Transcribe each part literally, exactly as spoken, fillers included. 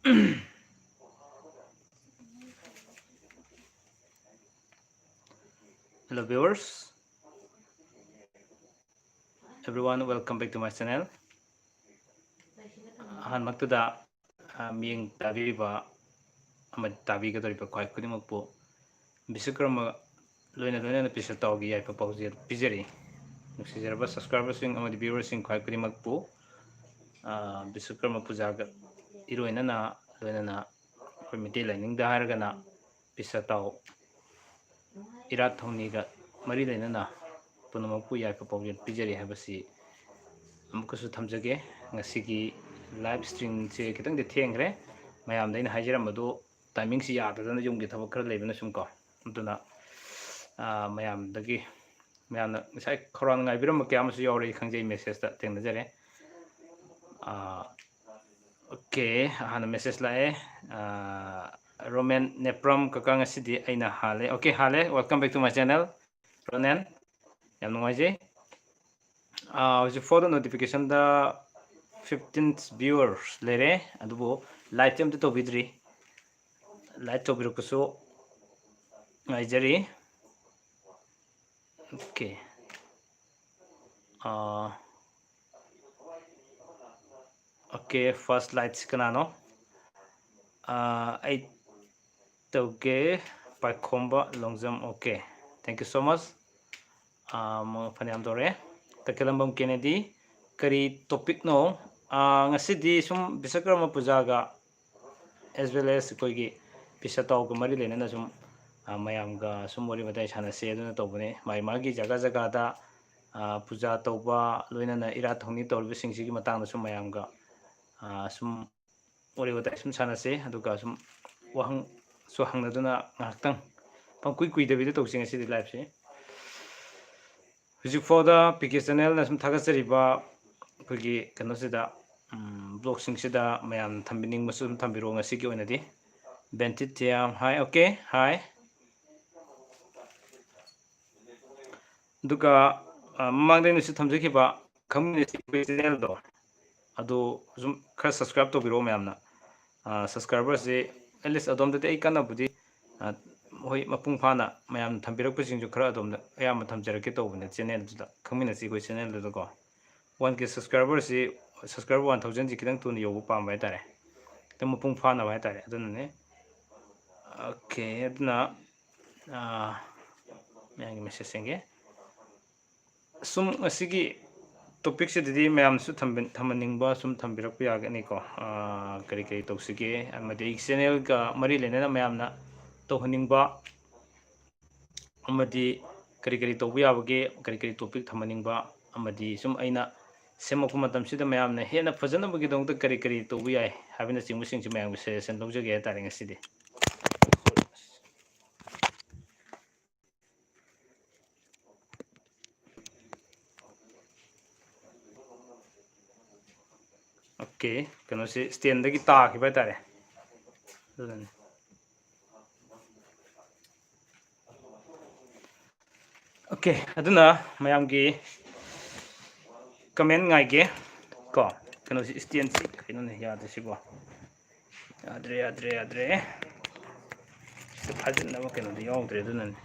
Hello viewers, everyone, welcome back to my channel. ꯑꯍꯥꯟꯕꯃꯛꯇꯗ, ꯑ, ꯃꯤꯠꯌꯦꯡ ꯇꯥꯕꯤꯔꯤꯕ ꯑꯃꯗꯤ ꯇꯥꯕꯤꯒꯗꯧꯔꯤꯕ ꯈ꯭ꯋꯥꯏ ꯈꯨꯗꯤꯡꯃꯛꯄꯨ ꯕꯤꯁ꯭ꯋꯀꯔꯃ ꯂꯣꯏꯅ ꯂꯣꯏꯅꯅ ꯄꯤꯁꯇꯥꯎꯒꯤ ꯌꯥꯏꯐ ꯄꯥꯎꯖꯦꯜ ꯄꯤꯖꯔꯤ꯫ ꯅꯨꯡꯁꯤꯖꯔꯕ subscriberꯁꯤꯡ ꯑꯃꯗꯤ viewerꯁꯤꯡ ꯈ꯭ꯋꯥꯏ ꯈꯨꯗꯤꯡꯃꯛꯄꯨ, ꯑ, ꯕꯤꯁ꯭ꯋꯀꯔꯃ ꯄꯨꯖꯥꯒ ꯏꯔꯣꯏꯅꯅ ꯂꯣꯏꯅꯅ ꯑꯩꯈꯣꯏ ꯃꯩꯇꯩ ꯂꯥꯏꯅꯤꯡꯗ ꯍꯥꯏꯔꯒꯅ ꯄꯤꯁꯇꯥꯎ ꯏꯔꯥꯠ ꯊꯧꯅꯤꯒ ꯃꯔꯤ ꯂꯩꯅꯅ ꯄꯨꯝꯅꯃꯛꯄꯨ ꯌꯥꯏꯐ ꯄꯥꯎꯖꯦꯜ ꯄꯤꯖꯔꯤ ꯍꯥꯏꯕꯁꯤ ꯑꯃꯨꯛꯀꯁꯨ ꯊꯝꯖꯒꯦ꯫ ꯉꯁꯤꯒꯤ live streamꯁꯦ ꯈꯤꯇꯪꯗꯤ ꯊꯦꯡꯈ꯭ꯔꯦ꯫ ꯃꯌꯥꯝꯗ ꯑꯩꯅ ꯍꯥꯏꯖꯔꯝꯕꯗꯨ timingꯁꯤ ꯌꯥꯗꯗꯅ ꯌꯨꯝꯒꯤ ꯊꯕꯛ ꯈꯔ ꯂꯩꯕꯅ ꯁꯨꯝ ꯀꯣ꯫ ꯑꯗꯨꯅ, ꯑ, ꯃꯌꯥꯝꯗꯒꯤ, ꯃꯌꯥꯝꯅ ꯉꯁꯥꯏ ꯈꯧꯔꯥꯡꯅ ꯉꯥꯏꯕꯤꯔꯝꯕ ꯀꯌꯥ ꯑꯃꯁꯨ ꯌꯥꯎꯔꯛꯏ ꯈꯪꯖꯩ, messageꯇ ꯊꯦꯡꯅꯖꯔꯦ꯫ ꯑ, OK, ꯑꯍꯥꯟꯕ message ꯂꯥꯛꯑꯦ꯫ ꯑ, ꯔꯣꯃꯦꯟ ꯅꯦꯄ꯭ꯔꯝ ꯀꯀꯥ, ꯉꯁꯤꯗꯤ ꯑꯩꯅ ꯍꯥꯜꯂꯦ꯫ OK, ꯍꯥꯜꯂꯦ꯫ Welcome back to my channel, Ronen. ꯌꯥꯝ ꯅꯨꯡꯉꯥꯏꯖꯩ꯫ ꯑ, ꯍꯧꯖꯤꯛ ꯐꯥꯎꯗ notificationꯗ fifteen viewers ꯂꯩꯔꯦ, ꯑꯗꯨꯕꯨ likeꯇꯤ ꯑꯝꯇ ꯇꯧꯕꯤꯗ꯭ꯔꯤ꯫ Like ꯇꯧꯕꯤꯔꯛꯄꯁꯨ ꯉꯥꯏꯖꯔꯤ꯫ OK꯫ ꯑ, OK, first like ꯀꯅꯥꯅꯣ? ꯑ, ꯑꯩ ꯇꯧꯒꯦ, ꯄꯥꯏꯈꯣꯝꯕ Longjam. OK, thank you so much꯫ ꯑ, ꯃ-, ꯐꯅꯌꯥꯝ ꯇꯧꯔꯛꯑꯦ꯫ ꯇꯈꯦꯂꯝꯕꯝ ꯀꯦꯅꯦꯗꯤ, ꯀꯔꯤ topicꯅꯣ? ꯑ, ꯉꯁꯤꯗꯤ ꯁꯨꯝ ꯕꯤꯁ꯭ꯋꯀꯔꯃ ꯄꯨꯖꯥꯒ as well as ꯑꯩꯈꯣꯏꯒꯤ ꯄꯤꯁꯇꯥꯎꯒ ꯃꯔꯤ ꯂꯩꯅꯅ ꯁꯨꯝ, ꯑ, ꯃꯌꯥꯝꯒ ꯁꯨꯝ ꯋꯥꯔꯤ ꯋꯥꯇꯥꯏ ꯁꯥꯟꯅꯁꯦ ꯑꯗꯨꯅ ꯇꯧꯕꯅꯦ꯫ ꯃꯥꯒꯤ ꯃꯥꯒꯤ ꯖꯒꯥ ꯖꯒꯥꯗ, ꯑ, ꯄꯨꯖꯥ ꯇꯧꯕ, ꯂꯣꯏꯅꯅ ꯏꯔꯥꯠ ꯊꯧꯅꯤ ꯇꯧꯔꯤꯕꯁꯤꯡꯁꯤꯒꯤ ꯃꯇꯥꯡꯗ ꯁꯨꯝ ꯃꯌꯥꯝꯒ, ꯑ, ꯁꯨꯝ ꯋꯥꯔꯤ ꯋꯥꯇꯥꯏ ꯁꯨꯝ ꯁꯥꯟꯅꯁꯦ, ꯑꯗꯨꯒ ꯁꯨꯝ ꯋꯥꯍꯪꯁꯨ ꯍꯪꯅꯗꯨꯅ ꯉꯥꯏꯍꯥꯛꯇꯪ ꯄꯪꯀꯨꯏ ꯀꯨꯏꯗꯕꯤꯗ ꯇꯧꯁꯤ ꯉꯁꯤꯗꯤ liveꯁꯦ꯫ ꯍꯧꯖꯤꯛ ꯐꯥꯎꯗ ꯄꯤ ꯀꯦ channelꯅ ꯁꯨꯝ ꯊꯥꯒꯠꯆꯔꯤꯕ ꯑꯩꯈꯣꯏꯒꯤ ꯀꯩꯅꯣꯁꯤꯗ, ꯎꯝ, vlogꯁꯤꯡꯁꯤꯗ ꯃꯌꯥꯝ ꯊꯝꯕꯤꯅꯤꯡꯕꯁꯨ ꯑꯗꯨꯝ ꯊꯝꯕꯤꯔꯛꯑꯣ ꯉꯁꯤꯒꯤ ꯑꯣꯏꯅꯗꯤ꯫ ꯕꯦꯟꯇꯤꯠ ꯊꯤꯌꯥꯝ, hi, OK, hi꯫ ꯑꯗꯨꯒ, ꯑ, ꯃꯃꯥꯡꯗ ꯑꯩꯅꯁꯨ ꯊꯝꯖꯈꯤꯕ ꯈꯪꯃꯤꯟꯅꯁꯤ ꯑꯩꯈꯣꯏ channelꯗꯣ, ꯑꯗꯨ ꯁꯨꯝ ꯈꯔ subscribe ꯇꯧꯕꯤꯔꯛꯑꯣ ꯃꯌꯥꯝꯅ꯫ ꯁꯕꯁꯀ꯭ꯔꯥꯏꯕꯔꯁꯤ ꯑꯦꯠꯂꯤꯁ ꯑꯗꯣꯝꯗꯗꯤ ꯑꯩ ꯀꯟꯅꯕꯨꯗꯤ, ꯑ, ꯍꯣꯏ, ꯃꯄꯨꯡ ꯐꯥꯅ ꯃꯌꯥꯝꯅ ꯊꯝꯕꯤꯔꯛꯄꯁꯤꯡꯁꯨ ꯈꯔ ꯑꯗꯣꯝꯗ ꯑꯌꯥꯝꯕ ꯊꯝꯖꯔꯛꯀꯦ ꯇꯧꯕꯅꯦ꯫ ꯆꯦꯅꯦꯜꯗꯨꯗ ꯈꯪꯃꯤꯟꯅꯁꯤ ꯑꯩꯈꯣꯏ ꯆꯦꯅꯦꯜꯗꯨꯗꯀꯣ꯫ ꯋꯥꯟ ꯀꯦ ꯁꯕꯁꯀ꯭ꯔꯥꯏꯕꯔꯁꯤ, ꯁꯕꯁꯀ꯭ꯔꯥꯏꯕꯔ ꯋꯥꯟ ꯊꯥꯎꯖꯟꯁꯤ ꯈꯤꯇꯪ ꯊꯨꯅ ꯌꯧꯕ ꯄꯥꯝꯕ ꯍꯥꯏꯇꯥꯔꯦ, ꯈꯤꯇꯪ ꯃꯄꯨꯡ ꯐꯥꯅꯕ ꯍꯥꯏꯇꯥꯔꯦ꯫ ꯑꯗꯨꯅꯅꯦ꯫ ꯑꯣꯀꯦ, ꯑꯗꯨꯅ, ꯑ, ꯃꯌꯥꯝꯒꯤ ꯃꯦꯁꯦꯖ ꯌꯦꯡꯒꯦ꯫ ꯁꯨꯝ ꯉꯁꯤꯒꯤ ꯇꯣꯄꯤꯛꯁꯤꯗꯗꯤ ꯃꯌꯥꯝꯁꯨ ꯊꯝꯕꯤ-, ꯊꯝꯍꯟꯅꯤꯡꯕ ꯁꯨꯝ ꯊꯝꯕꯤꯔꯛꯄ ꯌꯥꯒꯅꯤꯀꯣ꯫ ꯑ, ꯀꯔꯤ ꯀꯔꯤ ꯇꯧꯁꯤꯒꯦ, ꯑꯃꯗꯤ ꯑꯩꯒꯤ ꯆꯦꯅꯦꯜꯒ ꯃꯔꯤ ꯂꯩꯅꯅ ꯃꯌꯥꯝꯅ ꯇꯧꯍꯟꯅꯤꯡꯕ, ꯑꯃꯗꯤ ꯀꯔꯤ ꯀꯔꯤ ꯇꯧꯕ ꯌꯥꯕꯒꯦ, ꯀꯔꯤ ꯀꯔꯤ ꯇꯣꯄꯤꯛ ꯊꯝꯍꯟꯅꯤꯡꯕ, ꯑꯃꯗꯤ ꯁꯨꯝ ꯑꯩꯅ ꯁꯦꯝꯃꯛꯄ ꯃꯇꯝꯁꯤꯗ ꯃꯌꯥꯝꯅ ꯍꯦꯟꯅ ꯐꯖꯅꯕꯒꯤꯗꯃꯛꯇ ꯀꯔꯤ ꯀꯔꯤ ꯇꯧꯕ ꯌꯥꯏ ꯍꯥꯏꯕꯅꯆꯤꯡꯕꯁꯤꯡꯁꯤ ꯃꯌꯥꯝꯒꯤ ꯁꯖꯦꯁꯟ ꯂꯧꯖꯒꯦ ꯍꯥꯏꯇꯥꯔꯦ ꯉꯁꯤꯗꯤ꯫ ꯑꯣꯀꯦ, ꯀꯩꯅꯣꯁꯤ ꯁ꯭ꯇꯦꯟꯗꯒꯤ ꯇꯥꯈꯤꯕ ꯍꯥꯏꯇꯥꯔꯦ, ꯑꯗꯨꯅꯅꯤ꯫ ꯑꯣꯀꯦ, ꯑꯗꯨꯅ ꯃꯌꯥꯝꯒꯤ ꯀꯃꯦꯟ ꯉꯥꯏꯒꯦ ꯀꯣ꯫ ꯀꯩꯅꯣꯁꯤ ꯁ꯭ꯇꯦꯟꯁꯤ ꯀꯩꯅꯣꯅꯦ ꯌꯥꯗ꯭ꯔꯤꯁꯤꯕꯣ? ꯌꯥꯗ꯭ꯔꯦ, ꯌꯥꯗ꯭ꯔꯦ, ꯌꯥꯗ꯭ꯔꯦ꯫ ꯁꯤꯗ ꯐꯥꯖꯤꯟꯅꯕ ꯀꯩꯅꯣꯗꯤ ꯌꯥꯎꯗ꯭ꯔꯦ, ꯑꯗꯨꯅꯅꯦ꯫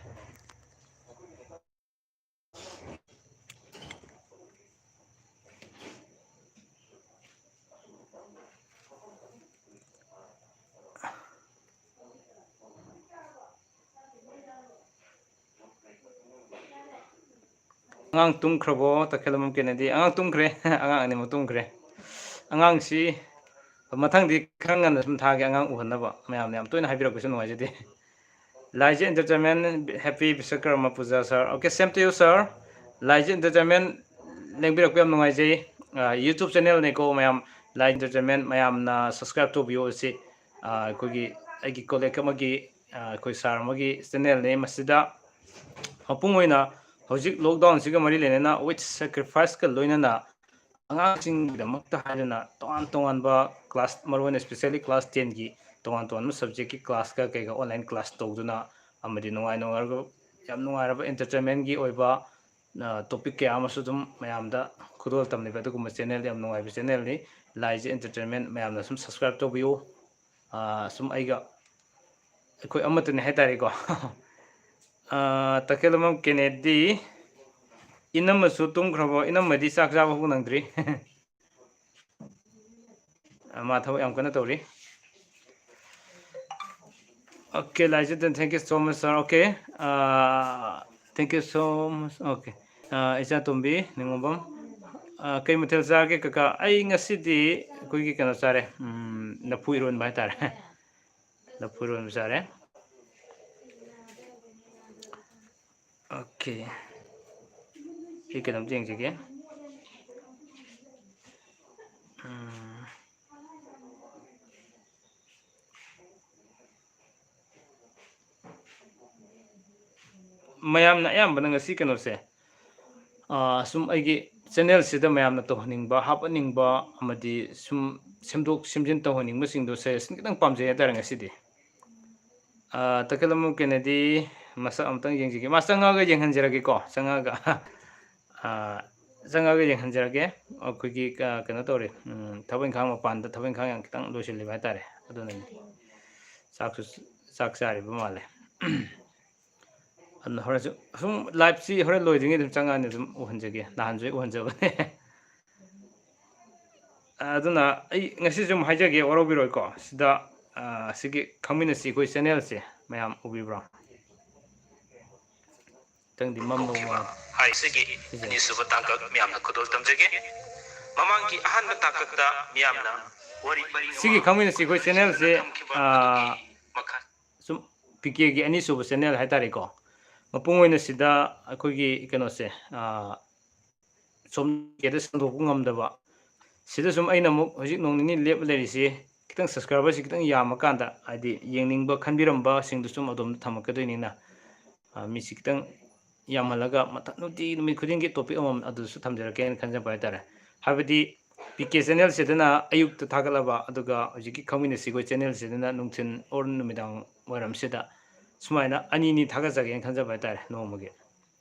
ꯑꯉꯥꯡ ꯇꯨꯝꯈ꯭ꯔꯕꯣ? ꯇꯈꯦꯜꯂꯝꯕꯝ ꯀꯦꯅꯦꯗꯤ꯫ ꯑꯉꯥꯡ ꯇꯨꯝꯈ꯭ꯔꯦ꯫ ꯑꯉꯥꯡ ꯑꯅꯤꯃꯛ ꯇꯨꯝꯈ꯭ꯔꯦ꯫ ꯑꯉꯥꯡꯁꯤ ꯃꯊꯪꯗꯤ ꯈꯔ ꯉꯟꯅ ꯁꯨꯝ ꯊꯥꯒꯦ, ꯑꯉꯥꯡ ꯎꯍꯟꯅꯕ꯫ ꯃꯌꯥꯝꯅ ꯌꯥꯝ ꯇꯣꯏꯅ ꯍꯥꯏꯕꯤꯔꯛꯄꯁꯨ ꯅꯨꯡꯉꯥꯏꯖꯗꯦ꯫ ꯂꯥꯏꯖꯠ Entertainment, Happy Vishwakarma Puja, sir꯫ Okay, same to you, sir꯫ ꯂꯥꯏꯖꯠ Entertainment ꯂꯦꯡꯕꯤꯔꯛꯄ ꯌꯥꯝ ꯅꯨꯡꯉꯥꯏꯖꯩ꯫ ꯑ, YouTube channelꯅꯤꯀꯣ, ꯃꯌꯥꯝ꯫ ꯂꯥꯏꯖꯠ Entertainment ꯃꯌꯥꯝꯅ subscribe ꯇꯧꯕꯤꯌꯨ꯫ ꯑꯁꯤ, ꯑ, ꯑꯩꯈꯣꯏꯒꯤ, ꯑꯩꯒꯤ colleague ꯑꯃꯒꯤ, ꯑ, ꯑꯩꯈꯣꯏ sir ꯑꯃꯒꯤ channelꯅꯤ꯫ ꯃꯁꯤꯗ ꯃꯄꯨꯡ ꯑꯣꯏꯅ ꯍꯧꯖꯤꯛ lockdownꯁꯤꯒ ꯃꯔꯤ ꯂꯩꯅꯅ with sacrificeꯀ ꯂꯣꯏꯅꯅ ꯑꯉꯥꯡꯁꯤꯡꯒꯤꯗꯃꯛꯇ ꯍꯥꯏꯗꯨꯅ ꯇꯣꯉꯥꯟ ꯇꯣꯉꯥꯟꯕ class, ꯃꯔꯨꯑꯣꯏꯅ specially class tenꯒꯤ ꯇꯣꯉꯥꯟ ꯇꯣꯉꯥꯟꯕ subjectꯀꯤ classꯀ ꯀꯩꯒ online class ꯇꯧꯗꯨꯅ ꯑꯃꯗꯤ ꯅꯨꯡꯉꯥꯏ ꯅꯨꯡꯉꯥꯏꯔꯕ, ꯌꯥꯝ ꯅꯨꯡꯉꯥꯏꯔꯕ entertainmentꯀꯤ ꯑꯣꯏꯕ, ꯑ, topic ꯀꯌꯥ ꯑꯃꯁꯨ ꯑꯗꯨꯝ ꯃꯌꯥꯝꯗ ꯈꯨꯗꯣꯜ ꯇꯝꯂꯤꯕ ꯑꯗꯨꯒꯨꯝꯕ channel, ꯌꯥꯝ ꯅꯨꯡꯉꯥꯏꯕ channelꯅꯤ꯫ ꯂꯥꯏꯖꯠ Entertainment ꯃꯌꯥꯝꯅ ꯁꯨꯝ subscribe ꯇꯧꯕꯤꯌꯨ꯫ ꯁꯨꯝ ꯑꯩꯒ ꯑꯩꯈꯣꯏ ꯑꯃꯠꯇꯅꯤ ꯍꯥꯏꯇꯥꯔꯦꯀꯣ꯫ ꯇꯈꯦꯜꯂꯝꯕꯝ ꯀꯦꯅꯦꯗꯤ, ꯏꯅꯝꯃꯁꯨ ꯇꯨꯝꯈ꯭ꯔꯕꯣ? ꯏꯅꯝꯃꯗꯤ ꯆꯥꯛ ꯆꯥꯕ ꯐꯥꯎ ꯅꯪꯗ꯭ꯔꯤ꯫ ꯃꯥ ꯊꯕꯛ ꯌꯥꯝ ꯀꯟꯅ ꯇꯧꯔꯤ꯫ Okay, ꯂꯥꯏꯖꯗꯦꯟ, thank you so much, sir. Okay, thank you so much. Okay, ꯏꯆꯥ ꯇꯣꯝꯕꯤ ꯅꯤꯉꯣꯝꯕꯝ, ꯀꯩ ꯃꯊꯦꯜ ꯆꯥꯔꯒꯦ ꯀꯀꯥ? ꯑꯩ ꯉꯁꯤꯗꯤ ꯑꯩꯈꯣꯏꯒꯤ ꯀꯩꯅꯣ ꯆꯥꯔꯦ, ꯂꯐꯨ ꯏꯔꯣꯟꯕ ꯍꯥꯏꯇꯥꯔꯦ꯫ ꯂꯐꯨ ꯏꯔꯣꯟꯕ ꯆꯥꯔꯦ꯫ Okay, ꯑꯩ ꯀꯩꯅꯣꯝꯇ ꯌꯦꯡꯖꯒꯦ꯫ ꯎꯝ꯫ ꯃꯌꯥꯝꯅ ꯑꯌꯥꯝꯕꯅ ꯉꯁꯤ ꯀꯩꯅꯣꯁꯦ, ꯁꯨꯝ ꯑꯩꯒꯤ channelꯁꯤꯗ ꯃꯌꯥꯝꯅ ꯇꯧꯍꯟꯅꯤꯡꯕ, ꯍꯥꯞꯍꯟꯅꯤꯡꯕ ꯑꯃꯗꯤ ꯁꯨꯝ ꯁꯦꯝꯗꯣꯛ ꯁꯦꯝꯖꯤꯟ ꯇꯧꯍꯟꯅꯤꯡꯕꯁꯤꯡꯗꯣ suggestion ꯈꯤꯇꯪ ꯄꯥꯝꯖꯩ ꯍꯥꯏꯇꯥꯔꯦ ꯉꯁꯤꯗꯤ꯫ ꯇꯈꯦꯜꯂꯝꯕꯝ ꯀꯦꯅꯦꯗꯤ ꯃꯁꯛ ꯑꯃꯇꯪ ꯌꯦꯡꯖꯒꯦ꯫ ꯃꯥ ꯆꯪꯉꯛꯑꯒ ꯌꯦꯡꯍꯟꯖꯔꯒꯦꯀꯣ꯫ ꯆꯪꯉꯛꯑꯒ, ꯆꯪꯉꯛꯑꯒ ꯌꯦꯡꯍꯟꯖꯔꯒꯦ꯫ ꯑꯩꯈꯣꯏꯒꯤ ꯀꯩꯅꯣ ꯇꯧꯔꯤ, ꯊꯕꯛ ꯏꯪꯈꯥꯡ, ꯃꯄꯥꯟꯗ ꯊꯕꯛ ꯏꯪꯈꯥꯡ ꯌꯥꯝ ꯈꯤꯇꯪ ꯂꯣꯏꯁꯤꯜꯂꯤꯕ ꯍꯥꯏꯇꯥꯔꯦ꯫ ꯑꯗꯨꯅꯅꯤ꯫ ꯆꯥꯛꯁꯨ, ꯆꯥꯛ ꯆꯥꯔꯤꯕ ꯃꯥꯜꯂꯦ꯫ ꯑꯗꯨꯅ ꯍꯣꯔꯦꯟꯁꯨ ꯁꯨꯝ liveꯁꯤ ꯍꯣꯔꯦꯟ ꯂꯣꯏꯗ꯭ꯔꯤꯉꯩ ꯑꯗꯨꯝ ꯆꯪꯉꯛꯑꯅꯤ, ꯑꯗꯨꯝ ꯎꯍꯟꯖꯒꯦ꯫ ꯅꯍꯥꯟꯁꯨ ꯑꯩ ꯎꯍꯟꯖꯕꯅꯦ꯫ ꯑꯗꯨꯅ ꯑꯩ ꯉꯁꯤꯁꯨ ꯑꯃꯨꯛ ꯍꯥꯏꯖꯒꯦ, ꯋꯥꯔꯧꯕꯤꯔꯣꯏꯀꯣ꯫ ꯁꯤꯗ, ꯁꯤꯒꯤ ꯈꯪꯃꯤꯟꯅꯁꯤ ꯑꯩꯈꯣꯏ channelꯁꯦ ꯃꯌꯥꯝ ꯎꯕꯤꯕ꯭ꯔꯣ? ꯈꯤꯇꯪꯗꯤ ꯃꯝꯕ ꯃꯥꯜꯂꯦ꯫ ꯍꯥꯏꯁꯤꯒꯤ ꯑꯅꯤꯁꯨꯕ ꯇꯥꯡꯀꯛ ꯃꯌꯥꯝꯅ ꯈꯨꯗꯣꯜ ꯇꯝꯖꯒꯦ꯫ ꯃꯃꯥꯡꯒꯤ ꯑꯍꯥꯟꯕ ꯇꯥꯡꯀꯛꯇ ꯃꯤꯌꯥꯝꯅ ꯋꯥꯔꯤ ꯄꯔꯤꯡ ꯁꯤꯒꯤ ꯑꯃ ꯈꯪꯃꯤꯟꯅꯁꯤ ꯑꯩꯈꯣꯏ channelꯁꯦ, ꯊꯝꯈꯤꯕ ꯑ, ꯑꯗꯨꯒꯤ ꯃꯈꯥ ꯁꯨꯝ PKꯒꯤ ꯑꯅꯤꯁꯨꯕ channel ꯍꯥꯏꯇꯥꯔꯦꯀꯣ꯫ ꯃꯄꯨꯡ ꯑꯣꯏꯅ ꯁꯤꯗ ꯑꯩꯈꯣꯏꯒꯤ ꯀꯩꯅꯣꯁꯦ, ꯑ, ꯁꯣꯝ ꯀꯦꯗ ꯁꯟꯗꯣꯛꯄ ꯉꯝꯗꯕ꯫ ꯁꯤꯗ ꯁꯨꯝ ꯑꯩꯅ ꯑꯃꯨꯛ ꯍꯧꯖꯤꯛ ꯅꯣꯡ ꯅꯤꯅꯤ ꯂꯦꯞꯄ ꯂꯩꯔꯤꯁꯤ, ꯈꯤꯇꯪ subscriberꯁꯤ ꯈꯤꯇꯪ ꯌꯥꯝꯃꯀꯥꯟꯗ, ꯍꯥꯏꯗꯤ ꯌꯦꯡꯅꯤꯡꯕ ꯈꯟꯕꯤꯔꯝꯕꯁꯤꯡꯗꯨꯁꯨ ꯑꯗꯣꯝꯗ ꯊꯝꯃꯛꯀꯗꯣꯏꯅꯤꯅ, ꯑ, ꯃꯤꯁꯤ ꯈꯤꯇꯪ ꯌꯥꯝꯍꯜꯂꯒ ꯃꯊꯪ ꯅꯨꯡꯇꯤ ꯅꯨꯃꯤꯠ ꯈꯨꯗꯤꯡꯒꯤ topic ꯑꯃꯃꯝ ꯑꯗꯨꯁꯨ ꯊꯝꯖꯔꯛꯀꯦꯅ ꯈꯟꯖꯕ ꯍꯥꯏꯇꯥꯔꯦ꯫ ꯍꯥꯏꯕꯗꯤ PK channelꯁꯤꯗꯅ ꯑꯌꯨꯛꯇ ꯊꯥꯒꯠꯂꯕ, ꯑꯗꯨꯒ ꯍꯧꯖꯤꯛꯀꯤ ꯈꯪꯃꯤꯟꯅꯁꯤ ꯑꯩꯈꯣꯏ channelꯁꯤꯗꯅ ꯅꯨꯡꯊꯤꯜ or ꯅꯨꯃꯤꯗꯥꯡ ꯋꯥꯏꯔꯝꯁꯤꯗ ꯁꯨꯃꯥꯏꯅ ꯑꯅꯤꯅꯤ ꯊꯥꯒꯠꯆꯒꯦꯅ ꯈꯟꯖꯕ ꯍꯥꯏꯇꯥꯔꯦ ꯅꯣꯡꯃꯒꯤ꯫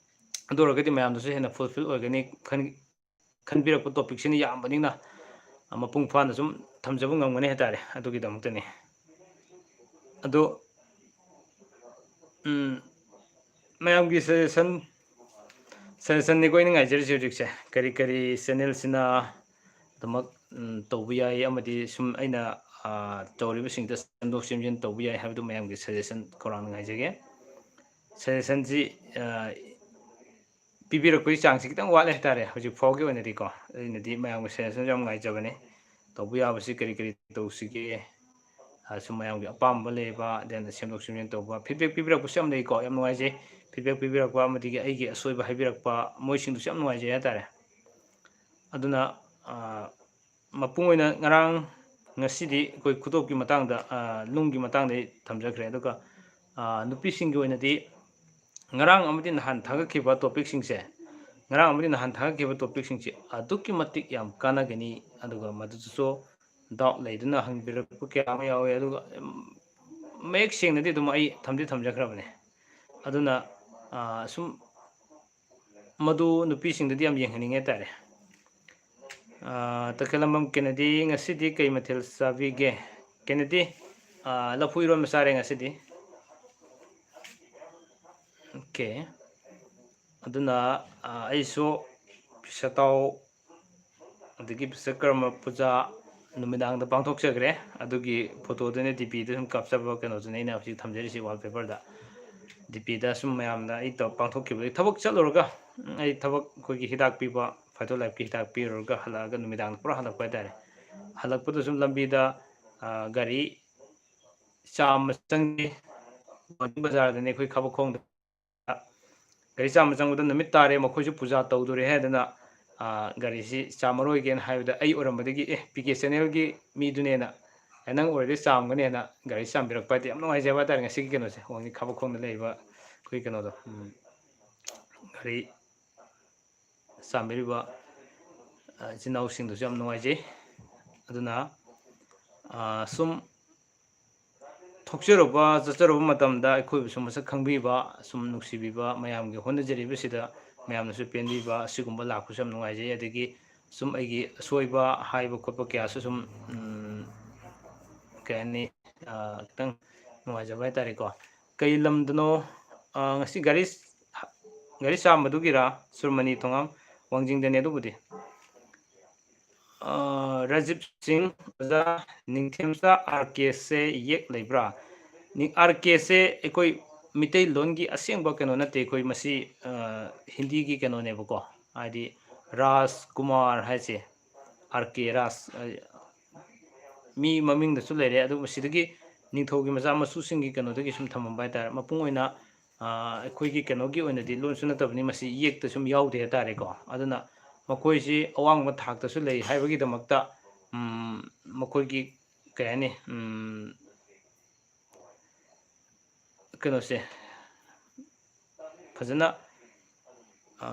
ꯑꯗꯨ ꯑꯣꯏꯔꯒꯗꯤ ꯃꯌꯥꯝꯗꯁꯨ ꯍꯦꯟꯅ fulfill ꯑꯣꯏꯒꯅꯤ ꯈꯟ-, ꯈꯟꯕꯤꯔꯛꯄ topicꯁꯤꯅ ꯌꯥꯝꯕꯅꯤꯅ, ꯑ, ꯃꯄꯨꯡ ꯐꯥꯅ ꯁꯨꯝ ꯊꯝꯖꯕ ꯉꯝꯒꯅꯤ ꯍꯥꯏꯇꯥꯔꯦ꯫ ꯑꯗꯨꯒꯤꯗꯃꯛꯇꯅꯤ꯫ ꯑꯗꯣ ꯎꯝ, ꯃꯌꯥꯝꯒꯤ ꯁꯖꯦꯁꯟ ꯁꯖꯦꯁꯟꯅꯤꯀꯣ ꯑꯩꯅ ꯉꯥꯏꯖꯔꯤꯁꯦ ꯍꯧꯖꯤꯛꯁꯦ꯫ ꯀꯔꯤ ꯀꯔꯤ ꯆꯦꯅꯦꯜꯁꯤꯅ ꯑꯗꯨꯃꯛ ꯎꯝ, ꯇꯧꯕ ꯌꯥꯏ, ꯑꯃꯗꯤ ꯁꯨꯝ ꯑꯩꯅ ꯑꯥ, ꯇꯧꯔꯤꯕꯁꯤꯡꯗ ꯁꯦꯝꯗꯣꯛ ꯁꯦꯝꯖꯤꯟ ꯇꯧꯕ ꯌꯥꯏ ꯍꯥꯏꯕꯗꯨ ꯃꯌꯥꯝꯒꯤ ꯁꯖꯦꯁꯟ ꯈꯧꯔꯥꯡꯅ ꯉꯥꯏꯖꯒꯦ꯫ ꯁꯖꯦꯁꯟꯁꯤ ꯑꯥ, ꯄꯤꯕꯤꯔꯛꯄꯒꯤ ꯆꯥꯡꯁꯤ ꯈꯤꯇꯪ ꯋꯥꯠꯂꯦ ꯍꯥꯏꯇꯥꯔꯦ ꯍꯧꯖꯤꯛ ꯐꯥꯎꯒꯤ ꯑꯣꯏꯅꯗꯤꯀꯣ꯫ ꯑꯩꯅꯗꯤ ꯃꯌꯥꯝꯒꯤ ꯁꯖꯦꯁꯟꯁꯨ ꯌꯥꯝ ꯉꯥꯏꯖꯕꯅꯤ꯫ ꯇꯧꯕ ꯌꯥꯕꯁꯤ ꯀꯔꯤ ꯀꯔꯤ ꯇꯧꯁꯤꯒꯦ? ꯑꯥ, ꯁꯨꯝ ꯃꯌꯥꯝꯒꯤ ꯑꯄꯥꯝꯕ ꯂꯩꯕ, then ꯁꯦꯝꯗꯣꯛ ꯁꯦꯝꯖꯤꯟ ꯇꯧꯕ, ꯐꯤꯗꯕꯦꯛ ꯄꯤꯕꯤꯔꯛꯄꯁꯨ ꯌꯥꯝ ꯂꯩꯀꯣ, ꯌꯥꯝ ꯅꯨꯡꯉꯥꯏꯖꯩ꯫ ꯐꯤꯗꯕꯦꯛ ꯄꯤꯕꯤꯔꯛꯄ ꯑꯃꯗꯤ ꯑꯩꯒꯤ ꯑꯁꯣꯏꯕ ꯍꯥꯏꯕꯤꯔꯛꯄ, ꯃꯣꯏꯁꯤꯡꯗꯨꯁꯨ ꯌꯥꯝ ꯅꯨꯡꯉꯥꯏꯖꯩ ꯍꯥꯏꯇꯥꯔꯦ꯫ ꯑꯗꯨꯅ ꯑꯥ, ꯃꯄꯨꯡ ꯑꯣꯏꯅ ꯉꯔꯥꯡ, ꯉꯁꯤꯗꯤ ꯑꯩꯈꯣꯏ ꯈꯨꯗꯣꯞꯀꯤ ꯃꯇꯥꯡꯗ, ꯑꯥ, ꯅꯨꯡꯒꯤ ꯃꯇꯥꯡꯗ ꯑꯩ ꯊꯝꯖꯈ꯭ꯔꯦ꯫ ꯑꯗꯨꯒ ꯑꯥ, ꯅꯨꯄꯤꯁꯤꯡꯒꯤ ꯑꯣꯏꯅꯗꯤ ꯉꯔꯥꯡ ꯑꯃꯗꯤ ꯅꯍꯥꯟ ꯊꯥꯒꯠꯈꯤꯕ ꯇꯣꯄꯤꯛꯁꯤꯡꯁꯦ, ꯉꯔꯥꯡ ꯑꯃꯗꯤ ꯅꯍꯥꯟ ꯊꯥꯒꯠꯈꯤꯕ ꯇꯣꯄꯤꯛꯁꯤꯡꯁꯦ ꯑꯗꯨꯛꯀꯤ ꯃꯇꯤꯛ ꯌꯥꯝ ꯀꯥꯟꯅꯒꯅꯤ꯫ ꯑꯗꯨꯒ ꯃꯗꯨꯗꯁꯨ ꯗꯥꯎꯠ ꯂꯩꯗꯨꯅ ꯍꯪꯕꯤꯔꯛꯄ ꯀꯌꯥ ꯑꯃ ꯌꯥꯎꯋꯤ꯫ ꯑꯗꯨꯒ ꯎꯝ, ꯃꯌꯦꯛ ꯁꯦꯡꯅꯗꯤ ꯑꯗꯨꯝ ꯑꯩ ꯊꯝꯗꯤ ꯊꯝꯖꯈ꯭ꯔꯕꯅꯦ꯫ ꯑꯗꯨꯅ ꯑꯥ, ꯁꯨꯝ ꯃꯗꯨ ꯅꯨꯄꯤꯁꯤꯡꯗꯗꯤ ꯌꯥꯝ ꯌꯦꯡꯍꯟꯅꯤꯡꯉꯦ ꯍꯥꯏꯇꯥꯔꯦ꯫ ꯑꯥ, ꯇꯈꯦꯜꯂꯝꯕꯝ ꯀꯦꯅꯦꯗꯤ, ꯉꯁꯤꯗꯤ ꯀꯩ ꯃꯊꯦꯜ ꯆꯥꯕꯤꯒꯦ? ꯀꯦꯅꯦꯗꯤ, ꯑꯥ, ꯂꯐꯨ ꯏꯔꯣꯟꯕ ꯆꯥꯔꯦ ꯉꯁꯤꯗꯤ꯫ ꯑꯣꯀꯦ꯫ ꯑꯗꯨꯅ ꯑꯥ, ꯑꯩꯁꯨ ꯁꯦꯇꯥꯎ ꯑꯗꯒꯤ ꯕꯤꯁꯀꯔꯃ ꯄꯨꯖꯥ ꯅꯨꯃꯤꯗꯥꯡꯗ ꯄꯥꯡꯊꯣꯛꯆꯈ꯭ꯔꯦ꯫ ꯑꯗꯨꯒꯤ ꯐꯣꯇꯣꯗꯨꯅ ꯗꯤ ꯄꯤꯗ ꯁꯨꯝ ꯀꯥꯞꯆꯕ ꯀꯩꯅꯣꯗꯨꯅꯦ ꯑꯩꯅ ꯍꯧꯖꯤꯛ ꯊꯝꯖꯔꯤꯁꯤ ꯋꯥꯜꯄꯦꯄꯔꯗ꯫ ꯗꯤ ꯄꯤꯗ ꯁꯨꯝ ꯃꯌꯥꯝꯅ ꯑꯩ ꯇꯧ-, ꯄꯥꯡꯊꯣꯛꯈꯤꯕꯗꯒꯤ ꯊꯕꯛ ꯆꯠꯂꯨꯔꯒ, ꯎꯝ, ꯑꯩ ꯊꯕꯛ ꯑꯩꯈꯣꯏꯒꯤ ꯍꯤꯗꯥꯛ ꯄꯤꯕ, ꯐꯥꯏꯇꯣ ꯂꯥꯏꯐꯀꯤ ꯍꯤꯗꯥꯛ ꯄꯤꯔꯨꯔꯒ ꯍꯜꯂꯛꯑꯒ ꯅꯨꯃꯤꯗꯥꯡꯗ ꯄꯨꯔꯥ ꯍꯜꯂꯛꯄ ꯍꯥꯏꯇꯥꯔꯦ꯫ ꯍꯜꯂꯛꯄꯗ ꯁꯨꯝ ꯂꯝꯕꯤꯗ, ꯑ, ꯒꯥꯔꯤ ꯆꯥꯝꯃ ꯆꯪꯉꯤ꯫ ꯕꯖꯥꯔꯗꯅꯤ ꯑꯩꯈꯣꯏ ꯈꯥꯕ ꯈꯣꯡꯗ꯫ ꯒꯥꯔꯤ ꯆꯥꯝꯕ ꯆꯪꯕꯗ ꯅꯨꯃꯤꯠ ꯇꯥꯔꯦ, ꯃꯈꯣꯏꯁꯨ ꯄꯨꯖꯥ ꯇꯧꯗꯣꯔꯦ ꯍꯥꯏꯗꯅ, ꯑ, ꯒꯥꯔꯤꯁꯤ ꯆꯥꯝꯃꯔꯣꯏꯒꯦꯅ ꯍꯥꯏꯕꯗ ꯑꯩ ꯑꯣꯏꯔꯝꯕꯗꯒꯤ, "ꯑꯦ, ꯄꯤ ꯀꯦ ꯆꯦꯅꯦꯜꯒꯤ ꯃꯤꯗꯨꯅꯦꯅ, ꯑꯦ, ꯅꯪ ꯑꯣꯏꯔꯗꯤ ꯆꯥꯝꯒꯅꯦꯅ" ꯒꯥꯔꯤ ꯆꯥꯝꯕꯤꯔꯛꯄ ꯍꯥꯏꯗꯤ ꯌꯥꯝ ꯅꯨꯡꯉꯥꯏꯖꯕ ꯍꯥꯏꯇꯥꯔꯦ꯫ ꯉꯁꯤꯒꯤ ꯀꯩꯅꯣꯁꯦ, ꯋꯥꯡꯖꯤꯡ ꯈꯥꯕ ꯈꯣꯡꯗ ꯂꯩꯔꯤꯕ ꯑꯩꯈꯣꯏ ꯀꯩꯅꯣꯗꯣ, ꯎꯝ, ꯒꯥꯔꯤ ꯆꯥꯝꯕꯤꯔꯤꯕ, ꯑ, ꯏꯆꯤꯟ ꯏꯅꯥꯎꯁꯤꯡꯗꯨꯁꯨ ꯌꯥꯝ ꯅꯨꯡꯉꯥꯏꯖꯩ꯫ ꯑꯗꯨꯅ, ꯑ, ꯁꯨꯝ ꯊꯣꯛꯆꯔꯨꯕ, ꯆꯠꯆꯔꯨꯕ ꯃꯇꯝꯗ ꯑꯩꯈꯣꯏꯕꯨꯁꯨ ꯃꯁꯛ ꯈꯪꯕꯤꯕ, ꯁꯨꯝ ꯅꯨꯡꯁꯤꯕꯤꯕ, ꯃꯌꯥꯝꯒꯤ ꯍꯣꯠꯅꯖꯔꯤꯕꯁꯤꯗ ꯃꯌꯥꯝꯅꯁꯨ ꯄꯦꯟꯕꯤꯕ, ꯑꯁꯤꯒꯨꯝꯕ ꯂꯥꯛꯄꯁꯨ ꯌꯥꯝ ꯅꯨꯡꯉꯥꯏꯖꯩ꯫ ꯑꯗꯒꯤ ꯁꯨꯝ ꯑꯩꯒꯤ ꯑꯁꯣꯏꯕ ꯍꯥꯏꯕ ꯈꯣꯠꯄ ꯀꯌꯥꯁꯨ ꯁꯨꯝ, ꯎꯝ, ꯀꯩ ꯍꯥꯏꯅꯤ, ꯑ, ꯈꯤꯇꯪ ꯅꯨꯡꯉꯥꯏꯖꯕ ꯍꯥꯏꯇꯥꯔꯦꯀꯣ꯫ ꯀꯩ ꯂꯝꯗꯅꯣ? ꯑ, ꯉꯁꯤ ꯒꯥꯔꯤ ꯒꯥꯔꯤ ꯆꯥꯝꯕꯗꯨꯒꯤꯔꯥ? ꯁꯨꯔꯃꯅꯤ ꯊꯣꯉꯥꯝ, ꯋꯥꯡꯖꯤꯡꯗꯅꯦ ꯑꯗꯨꯕꯨꯗꯤ꯫ ꯑ, ꯔꯥꯖꯤꯕ ꯁꯤꯡ, ꯑꯣꯖꯥ, ꯅꯤꯡꯊꯦꯝꯆꯥ ꯑꯥꯔ ꯀꯦꯁꯦ ꯌꯦꯛ ꯂꯩꯕ꯭ꯔꯥ? ꯅꯤ-, ꯑꯥꯔ ꯀꯦꯁꯦ ꯑꯩꯈꯣꯏ ꯃꯤꯇꯩꯂꯣꯟꯒꯤ ꯑꯁꯦꯡꯕ ꯀꯩꯅꯣ ꯅꯠꯇꯦ꯫ ꯑꯩꯈꯣꯏ ꯃꯁꯤ, ꯑ, ꯍꯤꯟꯗꯤꯒꯤ ꯀꯩꯅꯣꯅꯦꯕꯀꯣ, ꯍꯥꯏꯗꯤ ꯔꯥꯖ ꯀꯨꯃꯥꯔ ꯍꯥꯏꯁꯦ, ꯑꯥꯔ ꯀꯦ ꯔꯥꯖ, ꯑ, ꯃꯤ ꯃꯃꯤꯡꯗꯁꯨ ꯂꯩꯔꯦ꯫ ꯑꯗꯨꯕꯨ ꯁꯤꯗꯒꯤ ꯅꯤꯡꯊꯧꯒꯤ ꯃꯆꯥ ꯃꯁꯨꯁꯤꯡꯒꯤ ꯀꯩꯅꯣꯗꯒꯤ ꯁꯨꯝ ꯊꯝꯃꯝꯕ ꯍꯥꯏꯇꯥꯔꯦ꯫ ꯃꯄꯨꯡ ꯑꯣꯏꯅ, ꯑ, ꯑꯩꯈꯣꯏꯒꯤ ꯀꯩꯅꯣꯒꯤ ꯑꯣꯏꯅꯗꯤ ꯂꯣꯟꯁꯨ ꯅꯠꯇꯕꯅꯤ, ꯃꯁꯤ ꯏꯌꯦꯛꯇ ꯁꯨꯝ ꯌꯥꯎꯗꯦ ꯍꯥꯏꯇꯥꯔꯦꯀꯣ꯫ ꯑꯗꯨꯅ ꯃꯈꯣꯏꯁꯤ ꯑꯋꯥꯡꯕ ꯊꯥꯛꯇꯁꯨ ꯂꯩ ꯍꯥꯏꯕꯒꯤꯗꯃꯛꯇ, ꯎꯝ, ꯃꯈꯣꯏꯒꯤ, ꯀꯩ ꯍꯥꯏꯅꯤ, ꯎꯝ, ꯀꯩꯅꯣꯁꯦ ꯐꯖꯅ, ꯑ,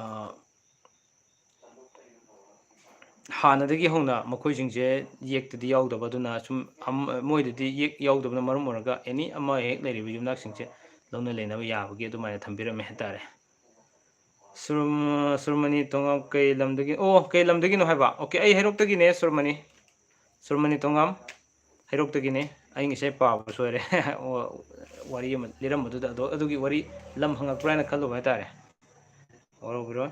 ꯍꯥꯟꯅꯗꯒꯤ ꯍꯧꯅ ꯃꯈꯣꯏꯁꯤꯡꯁꯦ ꯌꯦꯛꯇꯗꯤ ꯌꯥꯎꯗꯕ, ꯑꯗꯨꯅ ꯁꯨꯝ ꯑꯝ-, ꯃꯣꯏꯗꯗꯤ ꯌꯦꯛ ꯌꯥꯎꯗꯕꯅ ꯃꯔꯝ ꯑꯣꯏꯔꯒ ꯑꯦꯅꯤ ꯑꯃ ꯍꯦꯛ ꯂꯩꯔꯤꯕ ꯌꯨꯝꯅꯥꯛꯁꯤꯡꯁꯦ ꯂꯧꯅ ꯂꯩꯅꯕ ꯌꯥꯕꯒꯤ ꯑꯗꯨꯃꯥꯏꯅ ꯊꯝꯕꯤꯔꯝꯃꯦ ꯍꯥꯏꯇꯥꯔꯦ꯫ ꯁꯨꯔꯝ-, ꯁꯨꯔꯃꯅꯤ ꯇꯣꯉꯥꯝ ꯀꯩ ꯂꯝꯗꯒꯤ? ꯑꯣ, ꯀꯩ ꯂꯝꯗꯒꯤꯅꯣ ꯍꯥꯏꯕ? ꯑꯣꯀꯦ, ꯑꯩ ꯍꯩꯔꯣꯛꯇꯒꯤꯅꯦ, ꯁꯨꯔꯃꯅꯤ꯫ ꯁꯨꯔꯃꯅꯤ ꯇꯣꯉꯥꯝ, ꯍꯩꯔꯣꯛꯇꯒꯤꯅꯦ꯫ ꯑꯩ ꯉꯁꯥꯏ ꯄꯥꯕ ꯁꯣꯏꯔꯦ꯫ ꯋꯥꯔꯤ ꯑꯃ ꯂꯤꯔꯝꯕꯗꯨꯗ, ꯑꯗꯣ ꯑꯗꯨꯒꯤ ꯋꯥꯔꯤ ꯂꯝ ꯍꯪꯉꯛꯄ꯭ꯔꯥ ꯍꯥꯏꯅ ꯈꯜꯂꯨꯕ ꯍꯥꯏꯇꯥꯔꯦ꯫ ꯋꯥꯔꯧꯕꯤꯔꯣꯏ꯫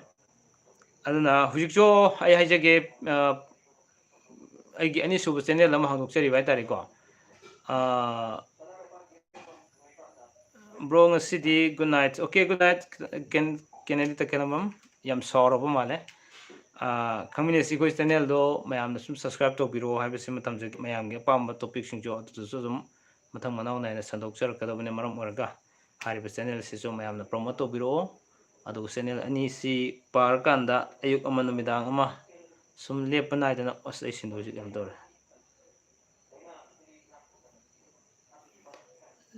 ꯑꯗꯨꯅ ꯍꯧꯖꯤꯛꯁꯨ ꯑꯩ ꯍꯥꯏꯖꯒꯦ, ꯑ, ꯑꯩꯒꯤ ꯑꯅꯤꯁꯨꯕ ꯆꯦꯅꯦꯜ ꯑꯃ ꯍꯥꯡꯗꯣꯛꯆꯔꯤꯕ ꯍꯥꯏꯇꯥꯔꯦꯀꯣ꯫ ꯑ, ꯕ꯭ꯔꯣ, ꯉꯁꯤꯗꯤ good night꯫ Okay, good night, ꯀꯦꯟ-, ꯀꯦꯅꯦꯗꯤ ꯇꯈꯦꯂꯝꯕꯝ꯫ ꯌꯥꯝ ꯁꯥꯎꯔꯕ ꯃꯥꯜꯂꯦ꯫ ꯑ, ꯈꯪꯃꯤꯟꯅꯁꯤ ꯑꯩꯈꯣꯏ ꯆꯦꯅꯦꯜꯗꯣ ꯃꯌꯥꯝꯅ ꯁꯨꯝ subscribe ꯇꯧꯕꯤꯔꯛꯑꯣ ꯍꯥꯏꯕꯁꯤꯃ ꯊꯝꯖꯒꯦ꯫ ꯃꯌꯥꯝꯒꯤ ꯑꯄꯥꯝꯕ ꯇꯣꯄꯤꯛꯁꯤꯡꯁꯨ ꯑꯗꯨꯗꯁꯨ ꯑꯗꯨꯝ ꯃꯊꯪ ꯃꯅꯥꯎ ꯅꯥꯏꯅ ꯁꯟꯗꯣꯛꯆꯔꯛꯀꯗꯕꯅꯤ꯫ ꯃꯔꯝ ꯑꯣꯏꯔꯒ ꯍꯥꯏꯔꯤꯕ ꯆꯦꯅꯦꯜꯁꯤꯁꯨ ꯃꯌꯥꯝꯅ promote ꯇꯧꯕꯤꯔꯛꯑꯣ꯫ ꯑꯗꯨꯒ ꯆꯦꯅꯦꯜ ꯑꯅꯤꯁꯤ ꯄꯥꯔꯀꯥꯟꯗ ꯑꯌꯨꯛ ꯑꯃ ꯅꯨꯃꯤꯗꯥꯡ ꯑꯃ ꯁꯨꯝ ꯂꯦꯞꯄ ꯅꯥꯏꯗꯅ, ꯑꯁ, ꯑꯩ ꯁꯤꯟꯗꯣꯏꯁꯤ ꯀꯩꯅꯣ ꯇꯧꯔꯦ꯫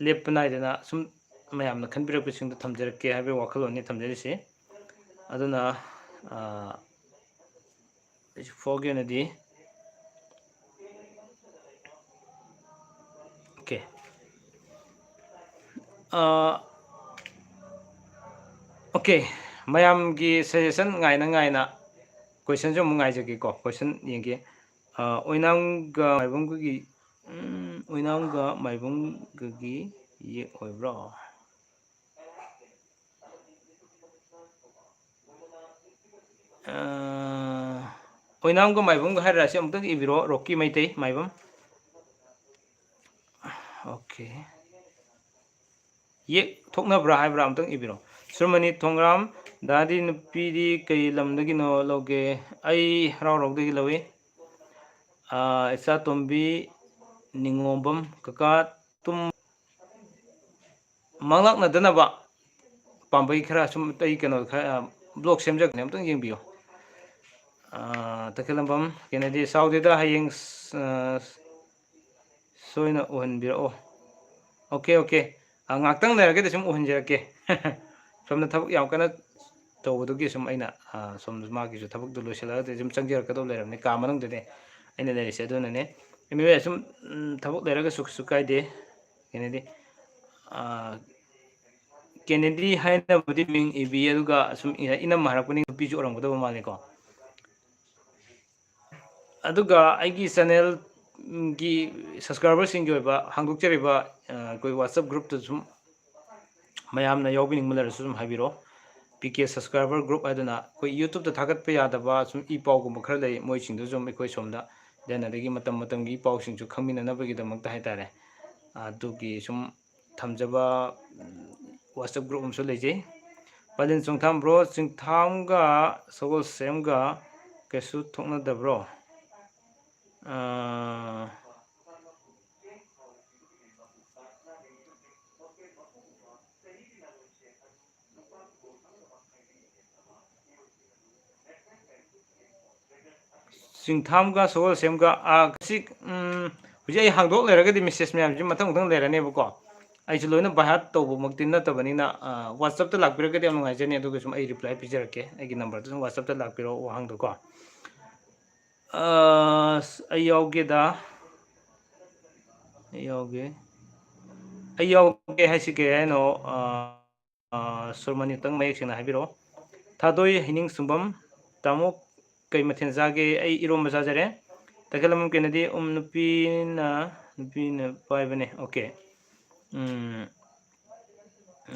ꯂꯦꯞꯄ ꯅꯥꯏꯗꯅ ꯁꯨꯝ ꯃꯌꯥꯝꯅ ꯈꯟꯕꯤꯔꯛꯄꯁꯤꯡꯗꯣ ꯊꯝꯖꯔꯛꯀꯦ ꯍꯥꯏꯕꯒꯤ ꯋꯥꯈꯜꯂꯣꯟꯅꯤ ꯊꯝꯖꯔꯤꯁꯤ꯫ ꯑꯗꯨꯅ, ꯑ, ꯍꯧꯖꯤꯛ ꯐꯥꯎꯒꯤ ꯑꯣꯏꯅꯗꯤ, ꯑꯣꯀꯦ꯫ ꯑ, ꯑꯣꯀꯦ, ꯃꯌꯥꯝꯒꯤ suggestion ꯉꯥꯏꯅ ꯉꯥꯏꯅ questionꯁꯨ ꯑꯃꯨꯛ ꯉꯥꯏꯖꯒꯦꯀꯣ, question ꯌꯦꯡꯒꯦ꯫ ꯑ, ꯑꯣꯏꯅꯥꯝꯒ ꯃꯥꯏꯕꯝꯒꯒꯤ ꯎꯝ, ꯑꯣꯏꯅꯥꯝꯒ ꯃꯥꯏꯕꯝꯒꯒꯤ ꯌꯦꯛ ꯑꯣꯏꯕ꯭ꯔꯣ? ꯑ, ꯑꯣꯏꯅꯥꯝꯒ ꯃꯥꯏꯕꯝꯒ ꯍꯥꯏꯔ ꯁꯤ ꯑꯃꯨꯛꯇꯪ ꯏꯕꯤꯔꯣ, ꯔꯣꯛꯀꯤ ꯃꯩꯇꯩ ꯃꯥꯏꯕꯝ꯫ ꯑꯣꯀꯦ꯫ ꯌꯦꯛ ꯊꯣꯛꯅꯕ꯭ꯔꯥ ꯍꯥꯏꯕ꯭ꯔꯥ ꯑꯝꯇꯪ ꯏꯕꯤꯔꯣ꯫ ꯁꯨꯔꯃꯅꯤ ꯊꯣꯡꯒ꯭ꯔꯥꯝ, ꯗꯥꯗꯤ ꯅꯨꯄꯤꯗꯤ ꯀꯩ ꯂꯝꯗꯒꯤꯅꯣ ꯂꯧꯒꯦ? ꯑꯩ ꯍꯔꯥꯎꯔꯣꯛꯗꯒꯤ ꯂꯧꯏ꯫ ꯑ, ꯏꯆꯥꯇꯣꯝꯕꯤ ꯅꯤꯉꯣꯝꯕꯝ, ꯀꯀꯥ ꯇꯨꯝ ꯃꯪꯂꯥꯛꯅꯗꯅꯕ ꯄꯥꯝꯕꯩ ꯈꯔ ꯁꯨꯝ ꯑꯩ ꯀꯩꯅꯣ ꯈꯔ, ꯕ꯭ꯂꯣꯛ ꯁꯦꯝꯖꯕꯅꯦ, ꯑꯝꯇꯪ ꯌꯦꯡꯕꯤꯌꯨ꯫ ꯑ, ꯇꯈꯦꯜꯂꯝꯕꯝ ꯀꯦꯅꯦꯗꯤ, ꯁꯥꯎꯗꯦꯗ, ꯍꯌꯦꯡ, ꯑ, ꯁꯣꯏꯅ ꯎꯍꯟꯕꯤꯔꯛꯑꯣ꯫ Okay, okay. ꯑ, ꯉꯥꯛꯇꯪ ꯂꯩꯔꯒꯗꯤ ꯁꯨꯝ ꯎꯍꯟꯖꯔꯛꯀꯦ꯫ ꯁꯣꯝꯗ ꯊꯕꯛ ꯌꯥꯝ ꯀꯟꯅ ꯇꯧꯕꯗꯨꯒꯤ ꯁꯨꯝ ꯑꯩꯅ, ꯑ, ꯁꯣꯝꯗ ꯃꯥꯒꯤꯁꯨ ꯊꯕꯛꯇꯨ ꯂꯣꯏꯁꯤꯜꯂꯒꯗꯤ ꯁꯨꯝ ꯆꯪꯖꯔꯛꯀꯗꯧ ꯂꯩꯔꯕꯅꯤ, ꯀꯥ ꯃꯅꯨꯡꯗꯅꯦ ꯑꯩꯅ ꯂꯩꯔꯤꯁꯦ꯫ ꯑꯗꯨꯅꯅꯦ, anyway, ꯁꯨꯝ, ꯎꯝ, ꯊꯕꯛ ꯂꯩꯔꯒꯁꯨ ꯀꯩꯁꯨ ꯀꯥꯏꯗꯦ꯫ ꯀꯦꯅꯦꯗꯤ, ꯑ, ꯀꯦꯅꯦꯗꯤ ꯍꯥꯏꯅꯕꯗꯤ ꯃꯤꯡ ꯏꯕꯤ, ꯑꯗꯨꯒ ꯁꯨꯝ ꯏ-, ꯏꯅꯝꯃ ꯍꯥꯏꯔꯛꯄꯅꯤ, ꯅꯨꯄꯤꯁꯨ ꯑꯣꯏꯔꯝꯒꯗꯕ ꯃꯥꯜꯂꯦꯀꯣ꯫ ꯑꯗꯨꯒ ꯑꯩꯒꯤ channel ꯒꯤ subscriber ꯁꯤꯡꯒꯤ ꯑꯣꯏꯕ ꯍꯥꯡꯗꯣꯛꯆꯔꯤꯕ, ꯑ, ꯑꯩꯈꯣꯏ WhatsApp group ꯇ ꯁꯨꯝ ꯃꯌꯥꯝꯅ ꯌꯥꯎꯕꯤꯅꯤꯡꯕ ꯂꯩꯔꯁꯨ ꯑꯗꯨꯝ ꯍꯥꯏꯕꯤꯔꯛꯑꯣ꯫ ꯄꯤ ꯀꯦ subscriber group ꯍꯥꯏꯗꯅ ꯑꯩꯈꯣꯏ YouTube ꯇ ꯊꯥꯒꯠꯄ ꯌꯥꯗꯕ ꯁꯨꯝ ꯏ ꯄꯥꯎꯒꯨꯝꯕ ꯈꯔ ꯂꯩ, ꯃꯣꯏꯁꯤꯡꯗꯨ ꯁꯨꯝ ꯑꯩꯈꯣꯏ ꯁꯣꯝꯗ then ꯑꯗꯒꯤ ꯃꯇꯝ ꯃꯇꯝꯒꯤ ꯏ ꯄꯥꯎꯁꯤꯡꯁꯨ ꯈꯪꯃꯤꯟꯅꯅꯕꯒꯤꯗꯃꯛꯇ ꯍꯥꯏꯇꯥꯔꯦ, ꯑꯗꯨꯒꯤ ꯁꯨꯝ ꯊꯝꯖꯕ, ꯎꯝ, WhatsApp group ꯑꯃꯁꯨ ꯂꯩꯖꯩ꯫ ꯄꯂꯦꯟ ꯆꯣꯡꯊꯥꯝ bro, ꯆꯤꯡꯊꯥꯝꯒ ꯁꯒꯣꯜꯁꯦꯝꯒ ꯀꯩꯁꯨ ꯊꯣꯛꯅꯗꯕ꯭ꯔꯣ? ꯑꯥ, ꯆꯤꯡꯊꯥꯝꯒ ꯁꯒꯣꯜꯁꯦꯝꯒ, ꯑꯥ, ꯁꯤ, ꯎꯝ, ꯍꯧꯖꯤꯛ ꯑꯩ ꯍꯥꯡꯗꯣꯛ ꯂꯩꯔꯒꯗꯤ message ꯃꯌꯥꯝꯁꯤ ꯃꯊꯪ ꯃꯊꯪ ꯂꯩꯔꯅꯦꯕꯀꯣ꯫ ꯑꯩꯁꯨ ꯂꯣꯏꯅ by heart ꯇꯧꯕꯃꯛꯇꯤ ꯅꯠꯇꯕꯅꯤꯅ, ꯑꯥ, WhatsApp ꯇ ꯂꯥꯛꯄꯤꯔꯒꯗꯤ ꯌꯥꯝ ꯅꯨꯡꯉꯥꯏꯖꯅꯤ꯫ ꯑꯗꯨꯒ ꯁꯨꯝ ꯑꯩ reply ꯄꯤꯖꯔꯛꯀꯦ꯫ ꯑꯩꯒꯤ number ꯗ ꯁꯨꯝ WhatsApp ꯇ ꯂꯥꯛꯄꯤꯔꯣ, ꯋꯥꯍꯪꯗꯣꯀꯣ꯫ ꯑꯁ, ꯑꯩ ꯌꯥꯎꯒꯦꯗ꯫ ꯑꯩ ꯌꯥꯎꯒꯦ꯫ ꯑꯩ ꯌꯥꯎꯒꯦ ꯍꯥꯏꯁꯤ ꯀꯩ ꯍꯥꯏꯅꯣ? ꯑꯥ, ꯑꯥ, ꯁꯨꯔꯃꯅꯤ ꯑꯝꯇꯪ ꯃꯌꯦꯛ ꯁꯦꯡꯅ ꯍꯥꯏꯕꯤꯔꯛꯑꯣ꯫ ꯊꯥꯗꯣꯏ ꯍꯩꯅꯤꯡ ꯁꯨꯝꯕꯝ, ꯇꯥꯃꯣ ꯀꯩ ꯃꯊꯦꯜ ꯆꯥꯒꯦ? ꯑꯩ ꯏꯔꯣꯝꯕ ꯆꯥꯖꯔꯦ꯫ ꯇꯈꯦꯜꯂꯝꯕꯝ ꯀꯦꯅꯗꯤ, ꯎꯝ, ꯅꯨꯄꯤꯅ, ꯅꯨꯄꯤꯅ ꯄꯥꯏꯕꯅꯦ꯫ Okay. ꯎꯝ,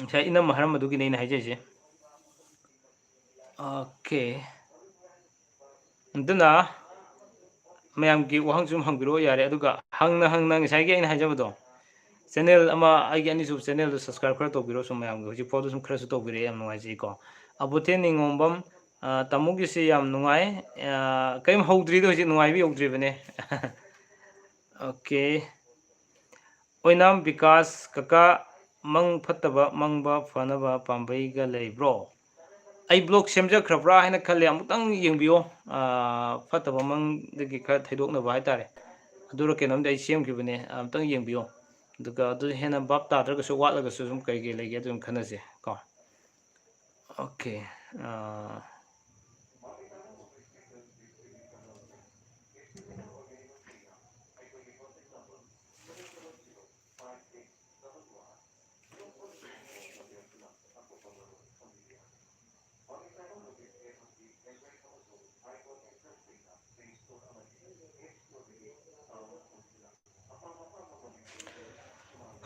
ꯉꯁꯥꯏ ꯏꯅꯝꯃ ꯍꯥꯏꯔꯝꯕꯗꯨꯒꯤꯅꯦ ꯑꯩꯅ ꯍꯥꯏꯖꯩꯁꯦ꯫ Okay. ꯑꯗꯨꯅ ꯃꯌꯥꯝꯒꯤ ꯋꯥꯍꯪꯁꯨ ꯑꯗꯨꯝ ꯍꯪꯕꯤꯔꯛꯑꯣ ꯌꯥꯔꯦ꯫ ꯑꯗꯨꯒ ꯍꯪꯅ ꯍꯪꯅ ꯉꯁꯥꯏꯒꯤ ꯑꯩꯅ ꯍꯥꯏꯖꯕꯗꯣ, channel ꯑꯃ, ꯑꯩꯒꯤ ꯑꯅꯤꯁꯨꯕ channelꯗꯨ subscribe ꯈꯔ ꯇꯧꯕꯤꯔꯣ꯫ ꯁꯨꯝ ꯃꯌꯥꯝꯒꯤ ꯍꯧꯖꯤꯛ ꯐꯥꯎꯗ ꯁꯨꯝ ꯈꯔꯁꯨ ꯇꯧꯕꯤꯔꯛꯑꯦ, ꯌꯥꯝ ꯅꯨꯡꯉꯥꯏꯖꯩꯀꯣ꯫ ꯑꯕꯣꯊꯦꯟ ꯅꯤꯉꯣꯝꯕꯝ, ꯑ, ꯇꯥꯃꯣꯒꯤꯁꯤ ꯌꯥꯝ ꯅꯨꯡꯉꯥꯏ꯫ ꯑ, ꯀꯔꯤꯝ ꯍꯧꯗ꯭ꯔꯤꯗ, ꯍꯧꯖꯤꯛ ꯅꯨꯡꯉꯥꯏꯕ ꯌꯧꯗ꯭ꯔꯤꯕꯅꯦ꯫ Okay. ꯑꯣꯏꯅꯥꯝ ꯕꯤꯀꯥꯁ, ꯀꯀꯥ, ꯃꯪ ꯐꯠꯇꯕ ꯃꯪꯕ ꯐꯅꯕ ꯄꯥꯝꯕꯩꯒ ꯂꯩꯕ꯭ꯔꯣ? ꯑꯩ vlog ꯁꯦꯝꯖꯈ꯭ꯔꯕ꯭ꯔꯥ ꯍꯥꯏꯅ ꯈꯜꯂꯦ, ꯑꯃꯨꯛꯇꯪ ꯌꯦꯡꯕꯤꯌꯣ꯫ ꯑ, ꯐꯠꯇꯕ ꯃꯪꯗꯒꯤ ꯈꯔ ꯊꯩꯗꯣꯛꯅꯕ ꯍꯥꯏꯇꯥꯔꯦ꯫ ꯑꯗꯨꯔ ꯀꯩꯅꯣꯝꯗꯤ ꯑꯩ ꯁꯦꯝꯈꯤꯕꯅꯦ, ꯑꯃꯨꯛꯇꯪ ꯌꯦꯡꯕꯤꯌꯣ꯫ ꯑꯗꯨꯒ ꯑꯗꯨ ꯍꯦꯟꯅ ꯚꯥꯞ ꯇꯥꯗ꯭ꯔꯒꯁꯨ, ꯋꯥꯠꯂꯒꯁꯨ ꯑꯗꯨꯝ ꯀꯔꯤ ꯀꯔꯤ ꯂꯩꯒꯦ ꯑꯗꯨ ꯑꯗꯨꯝ ꯈꯟꯅꯁꯦ ꯀꯣ꯫ Okay. ꯑ,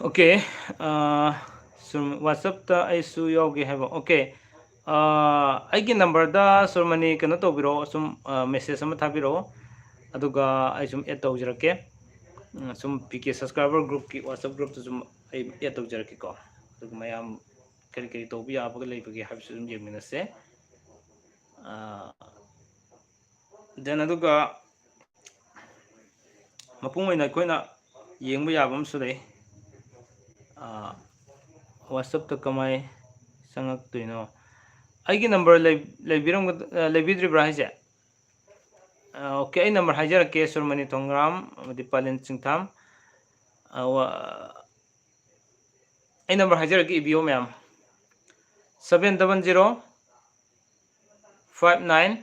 Okay. ꯑ, ꯁꯨꯝ WhatsAppꯇ ꯑꯩꯁꯨ ꯌꯥꯎꯒꯦ ꯍꯥꯏꯕ꯫ Okay. ꯑ, ꯑꯩꯒꯤ numberꯗ ꯁꯨꯔꯃꯅꯤ ꯀꯩꯅꯣ ꯇꯧꯕꯤꯔꯛꯑꯣ, ꯁꯨꯝ, ꯑ, message ꯑꯃ ꯊꯥꯕꯤꯔꯛꯑꯣ, ꯑꯗꯨꯒ ꯑꯩ ꯁꯨꯝ add ꯇꯧꯖꯔꯛꯀꯦ꯫ ꯎꯝ, ꯁꯨꯝ PK subscriber groupꯀꯤ WhatsApp groupꯇ ꯁꯨꯝ ꯑꯩ add ꯇꯧꯖꯔꯛꯀꯦꯀꯣ꯫ ꯑꯗꯨꯒ ꯃꯌꯥꯝ ꯀꯔꯤ ꯀꯔꯤ ꯇꯧꯕ ꯌꯥꯕꯒ ꯂꯩꯕꯒꯦ ꯍꯥꯏꯕꯁꯨ ꯑꯗꯨꯝ ꯌꯦꯡꯃꯤꯟꯅꯁꯦ꯫ ꯑ, then ꯑꯗꯨꯒ ꯃꯄꯨꯡ ꯑꯣꯏꯅ ꯑꯩꯈꯣꯏꯅ ꯌꯦꯡꯕ ꯌꯥꯕ ꯑꯃꯁꯨ ꯂꯩ꯫ ꯑ, WhatsAppꯇ ꯀꯃꯥꯏ ꯆꯪꯉꯛꯇꯣꯏꯅꯣ? ꯑꯩꯒꯤ number ꯂꯩ-, ꯂꯩꯕꯤꯔꯝꯒ-, ꯑ, ꯂꯩꯕꯤꯗ꯭ꯔꯤꯕ꯭ꯔꯥ ꯍꯥꯏꯁꯦ? ꯑ, okay, ꯑꯩ number ꯍꯥꯏꯖꯔꯛꯀꯦ, ꯁꯨꯔꯃꯅꯤ ꯊꯣꯡꯒ꯭ꯔꯥꯝ ꯑꯃꯗꯤ ꯄꯥꯂꯦꯟ ꯆꯤꯡꯊꯥꯝ꯫ ꯑ, ꯋꯥ-, ꯑꯩ number ꯍꯥꯏꯖꯔꯛꯀꯦ, ꯏꯕꯤꯌꯣ ꯃꯌꯥꯝ꯫ Seven double zero five nine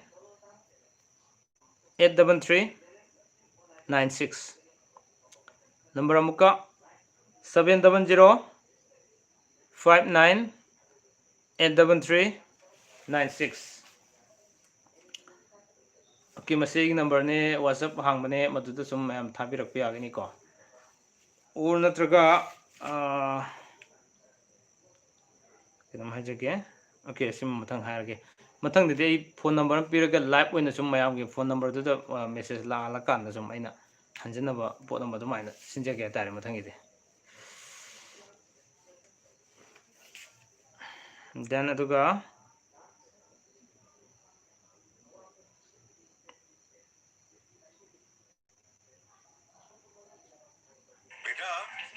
eight double three nine six꯫ Number ꯑꯃꯨꯛꯀ, seven double zero five nine eight double three nine six꯫ Okay, ꯃꯁꯤ ꯑꯩꯒꯤ ꯅꯝꯕꯔꯅꯦ, WhatsApp ꯍꯥꯡꯕꯅꯦ, ꯃꯗꯨꯗ ꯁꯨꯝ ꯃꯌꯥꯝ ꯊꯥꯕꯤꯔꯛꯄ ꯌꯥꯒꯅꯤꯀꯣ꯫ ꯑꯣꯔ ꯅꯠꯇ꯭ꯔꯒ, ꯑꯥ, ꯀꯩꯅꯣꯝ ꯍꯥꯏꯖꯒꯦ꯫ ꯑꯣꯀꯦ, ꯁꯤꯃ ꯃꯊꯪ ꯍꯥꯏꯔꯒꯦ꯫ ꯃꯊꯪꯗꯗꯤ ꯑꯩ ꯐꯣꯟ ꯅꯝꯕꯔ ꯑꯃ ꯄꯤꯔꯒ ꯂꯥꯏꯚ ꯑꯣꯏꯅ ꯁꯨꯝ ꯃꯌꯥꯝꯒꯤ ꯐꯣꯟ ꯅꯝꯕꯔꯗꯨꯗ, ꯑ, ꯃꯦꯁꯦꯖ ꯂꯥꯛꯍꯜꯂꯀꯥꯟꯗ ꯁꯨꯝ ꯑꯩꯅ ꯍꯟꯖꯅꯕ ꯄꯣꯠ ꯑꯃ ꯑꯗꯨꯃꯥꯏꯅ ꯁꯤꯟꯖꯒꯦ ꯍꯥꯏꯇꯥꯔꯦ ꯃꯊꯪꯒꯤꯗꯤ꯫ Then ꯑꯗꯨꯒ बेटा,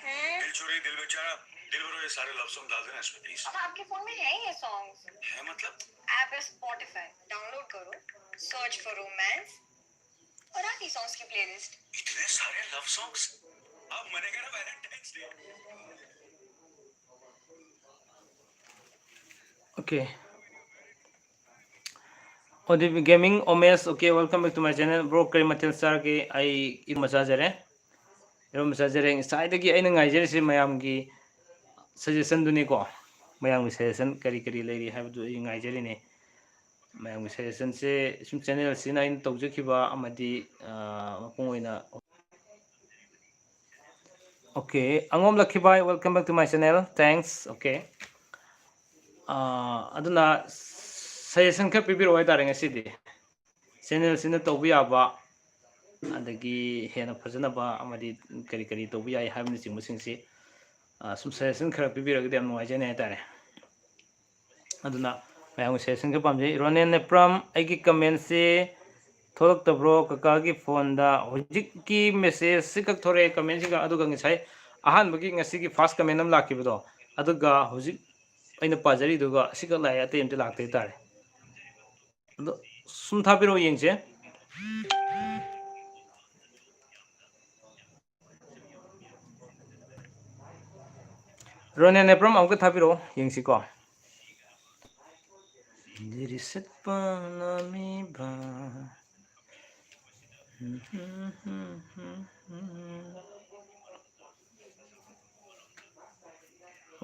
हम्म? दिल चोरी, दिल बेचारा, दिल भरो ये सारे लव सॉन्ग डाल देना इसमें प्लीज। अब आपके फोन में है ये सॉन्ग्स? है मतलब? ऐप है Spotify, डाउनलोड करो, सर्च फॉर रोमांस और आ गई सॉन्ग्स की प्लेलिस्ट। इतने सारे लव सॉन्ग्स, अब मनेगा ना Valentine's day. Okay. Odip Gaming, Omesh, okay, welcome back to my channel. Bro, ꯀꯔꯤ ꯃꯊꯦꯜ ꯆꯥꯔꯒꯦ? ꯑꯩ ꯏꯔꯣꯝꯕ ꯆꯥꯖꯔꯦ꯫ ꯏꯔꯣꯝꯕ ꯆꯥꯖꯔꯦ꯫ ꯉꯁꯥꯏꯗꯒꯤ ꯑꯩꯅ ꯉꯥꯏꯖꯔꯤꯁꯦ ꯃꯌꯥꯝꯒꯤ suggestion ꯗꯨꯅꯤꯀꯣ꯫ ꯃꯌꯥꯝꯒꯤ suggestion ꯀꯔꯤ ꯀꯔꯤ ꯂꯩꯔꯤ ꯍꯥꯏꯕꯗꯨ ꯑꯩ ꯉꯥꯏꯖꯔꯤꯅꯦ꯫ ꯃꯌꯥꯝꯒꯤ suggestion ꯁꯦ ꯁꯨꯝ channel ꯁꯤꯅ ꯑꯩꯅ ꯇꯧꯖꯈꯤꯕ ꯑꯃꯗꯤ, ꯑ, ꯃꯄꯨꯡ ꯑꯣꯏꯅ Okay, ꯑꯉꯣꯝ ꯂꯛꯈꯤꯕꯥꯏ, welcome back to my channel. Thanks. Okay. ꯑꯥ, ꯑꯗꯨꯅ suggestion ꯈꯔ ꯄꯤꯕꯤꯔꯛꯑꯣ ꯍꯥꯏꯇꯥꯔꯦ ꯉꯁꯤꯗꯤ꯫ Channel ꯁꯤꯅ ꯇꯧꯕ ꯌꯥꯕ, ꯑꯗꯒꯤ ꯍꯦꯟꯅ ꯐꯖꯅꯕ ꯑꯃꯗꯤ ꯀꯔꯤ ꯀꯔꯤ ꯇꯧꯕ ꯌꯥꯏ ꯍꯥꯏꯕꯅꯆꯤꯡꯕꯁꯤꯡꯁꯤ, ꯑꯥ, ꯁꯨꯝ suggestion ꯈꯔ ꯄꯤꯕꯤꯔꯒꯗꯤ ꯌꯥꯝ ꯅꯨꯡꯉꯥꯏꯖꯅꯤ ꯍꯥꯏꯇꯥꯔꯦ꯫ ꯑꯗꯨꯅ ꯃꯌꯥꯝꯒꯤ suggestion ꯈꯔ ꯄꯥꯝꯖꯩ꯫ ꯔꯣꯅꯦꯜ ꯅꯦꯄ꯭ꯔꯝ, ꯑꯩꯒꯤ comment ꯁꯤ ꯊꯣꯛꯂꯛꯇꯕ꯭ꯔꯣ ꯀꯀꯥꯒꯤ ꯐꯣꯟꯗ? ꯍꯧꯖꯤꯛꯀꯤ message ꯁꯤ ꯈꯛ ꯊꯣꯛꯂꯛꯑꯦ comment ꯁꯤꯒ, ꯑꯗꯨꯒ ꯉꯁꯥꯏ ꯑꯍꯥꯟꯕꯒꯤ ꯉꯁꯤꯒꯤ first comment ꯑꯃ ꯂꯥꯛꯈꯤꯕꯗꯣ, ꯑꯗꯨꯒ ꯍꯧꯖꯤꯛ ꯑꯩꯅ ꯄꯥꯖꯔꯤꯗꯨꯒ ꯑꯁꯤꯈꯛ ꯂꯥꯛꯑꯦ, ꯑꯇꯩ ꯑꯝꯇ ꯂꯥꯛꯇꯦ ꯍꯥꯏꯇꯥꯔꯦ꯫ ꯑꯗꯣ ꯁꯨꯝ ꯊꯥꯕꯤꯔꯛꯑꯣ ꯌꯦꯡꯁꯦ꯫ ꯔꯣꯅꯦꯜ ꯅꯦꯄ꯭ꯔꯝ ꯑꯃꯨꯛꯀ ꯊꯥꯕꯤꯔꯛꯑꯣ ꯌꯦꯡꯁꯤꯀꯣ꯫ ꯂꯤꯔꯤꯁꯦꯠꯄ ꯂꯥꯃꯤꯕ꯫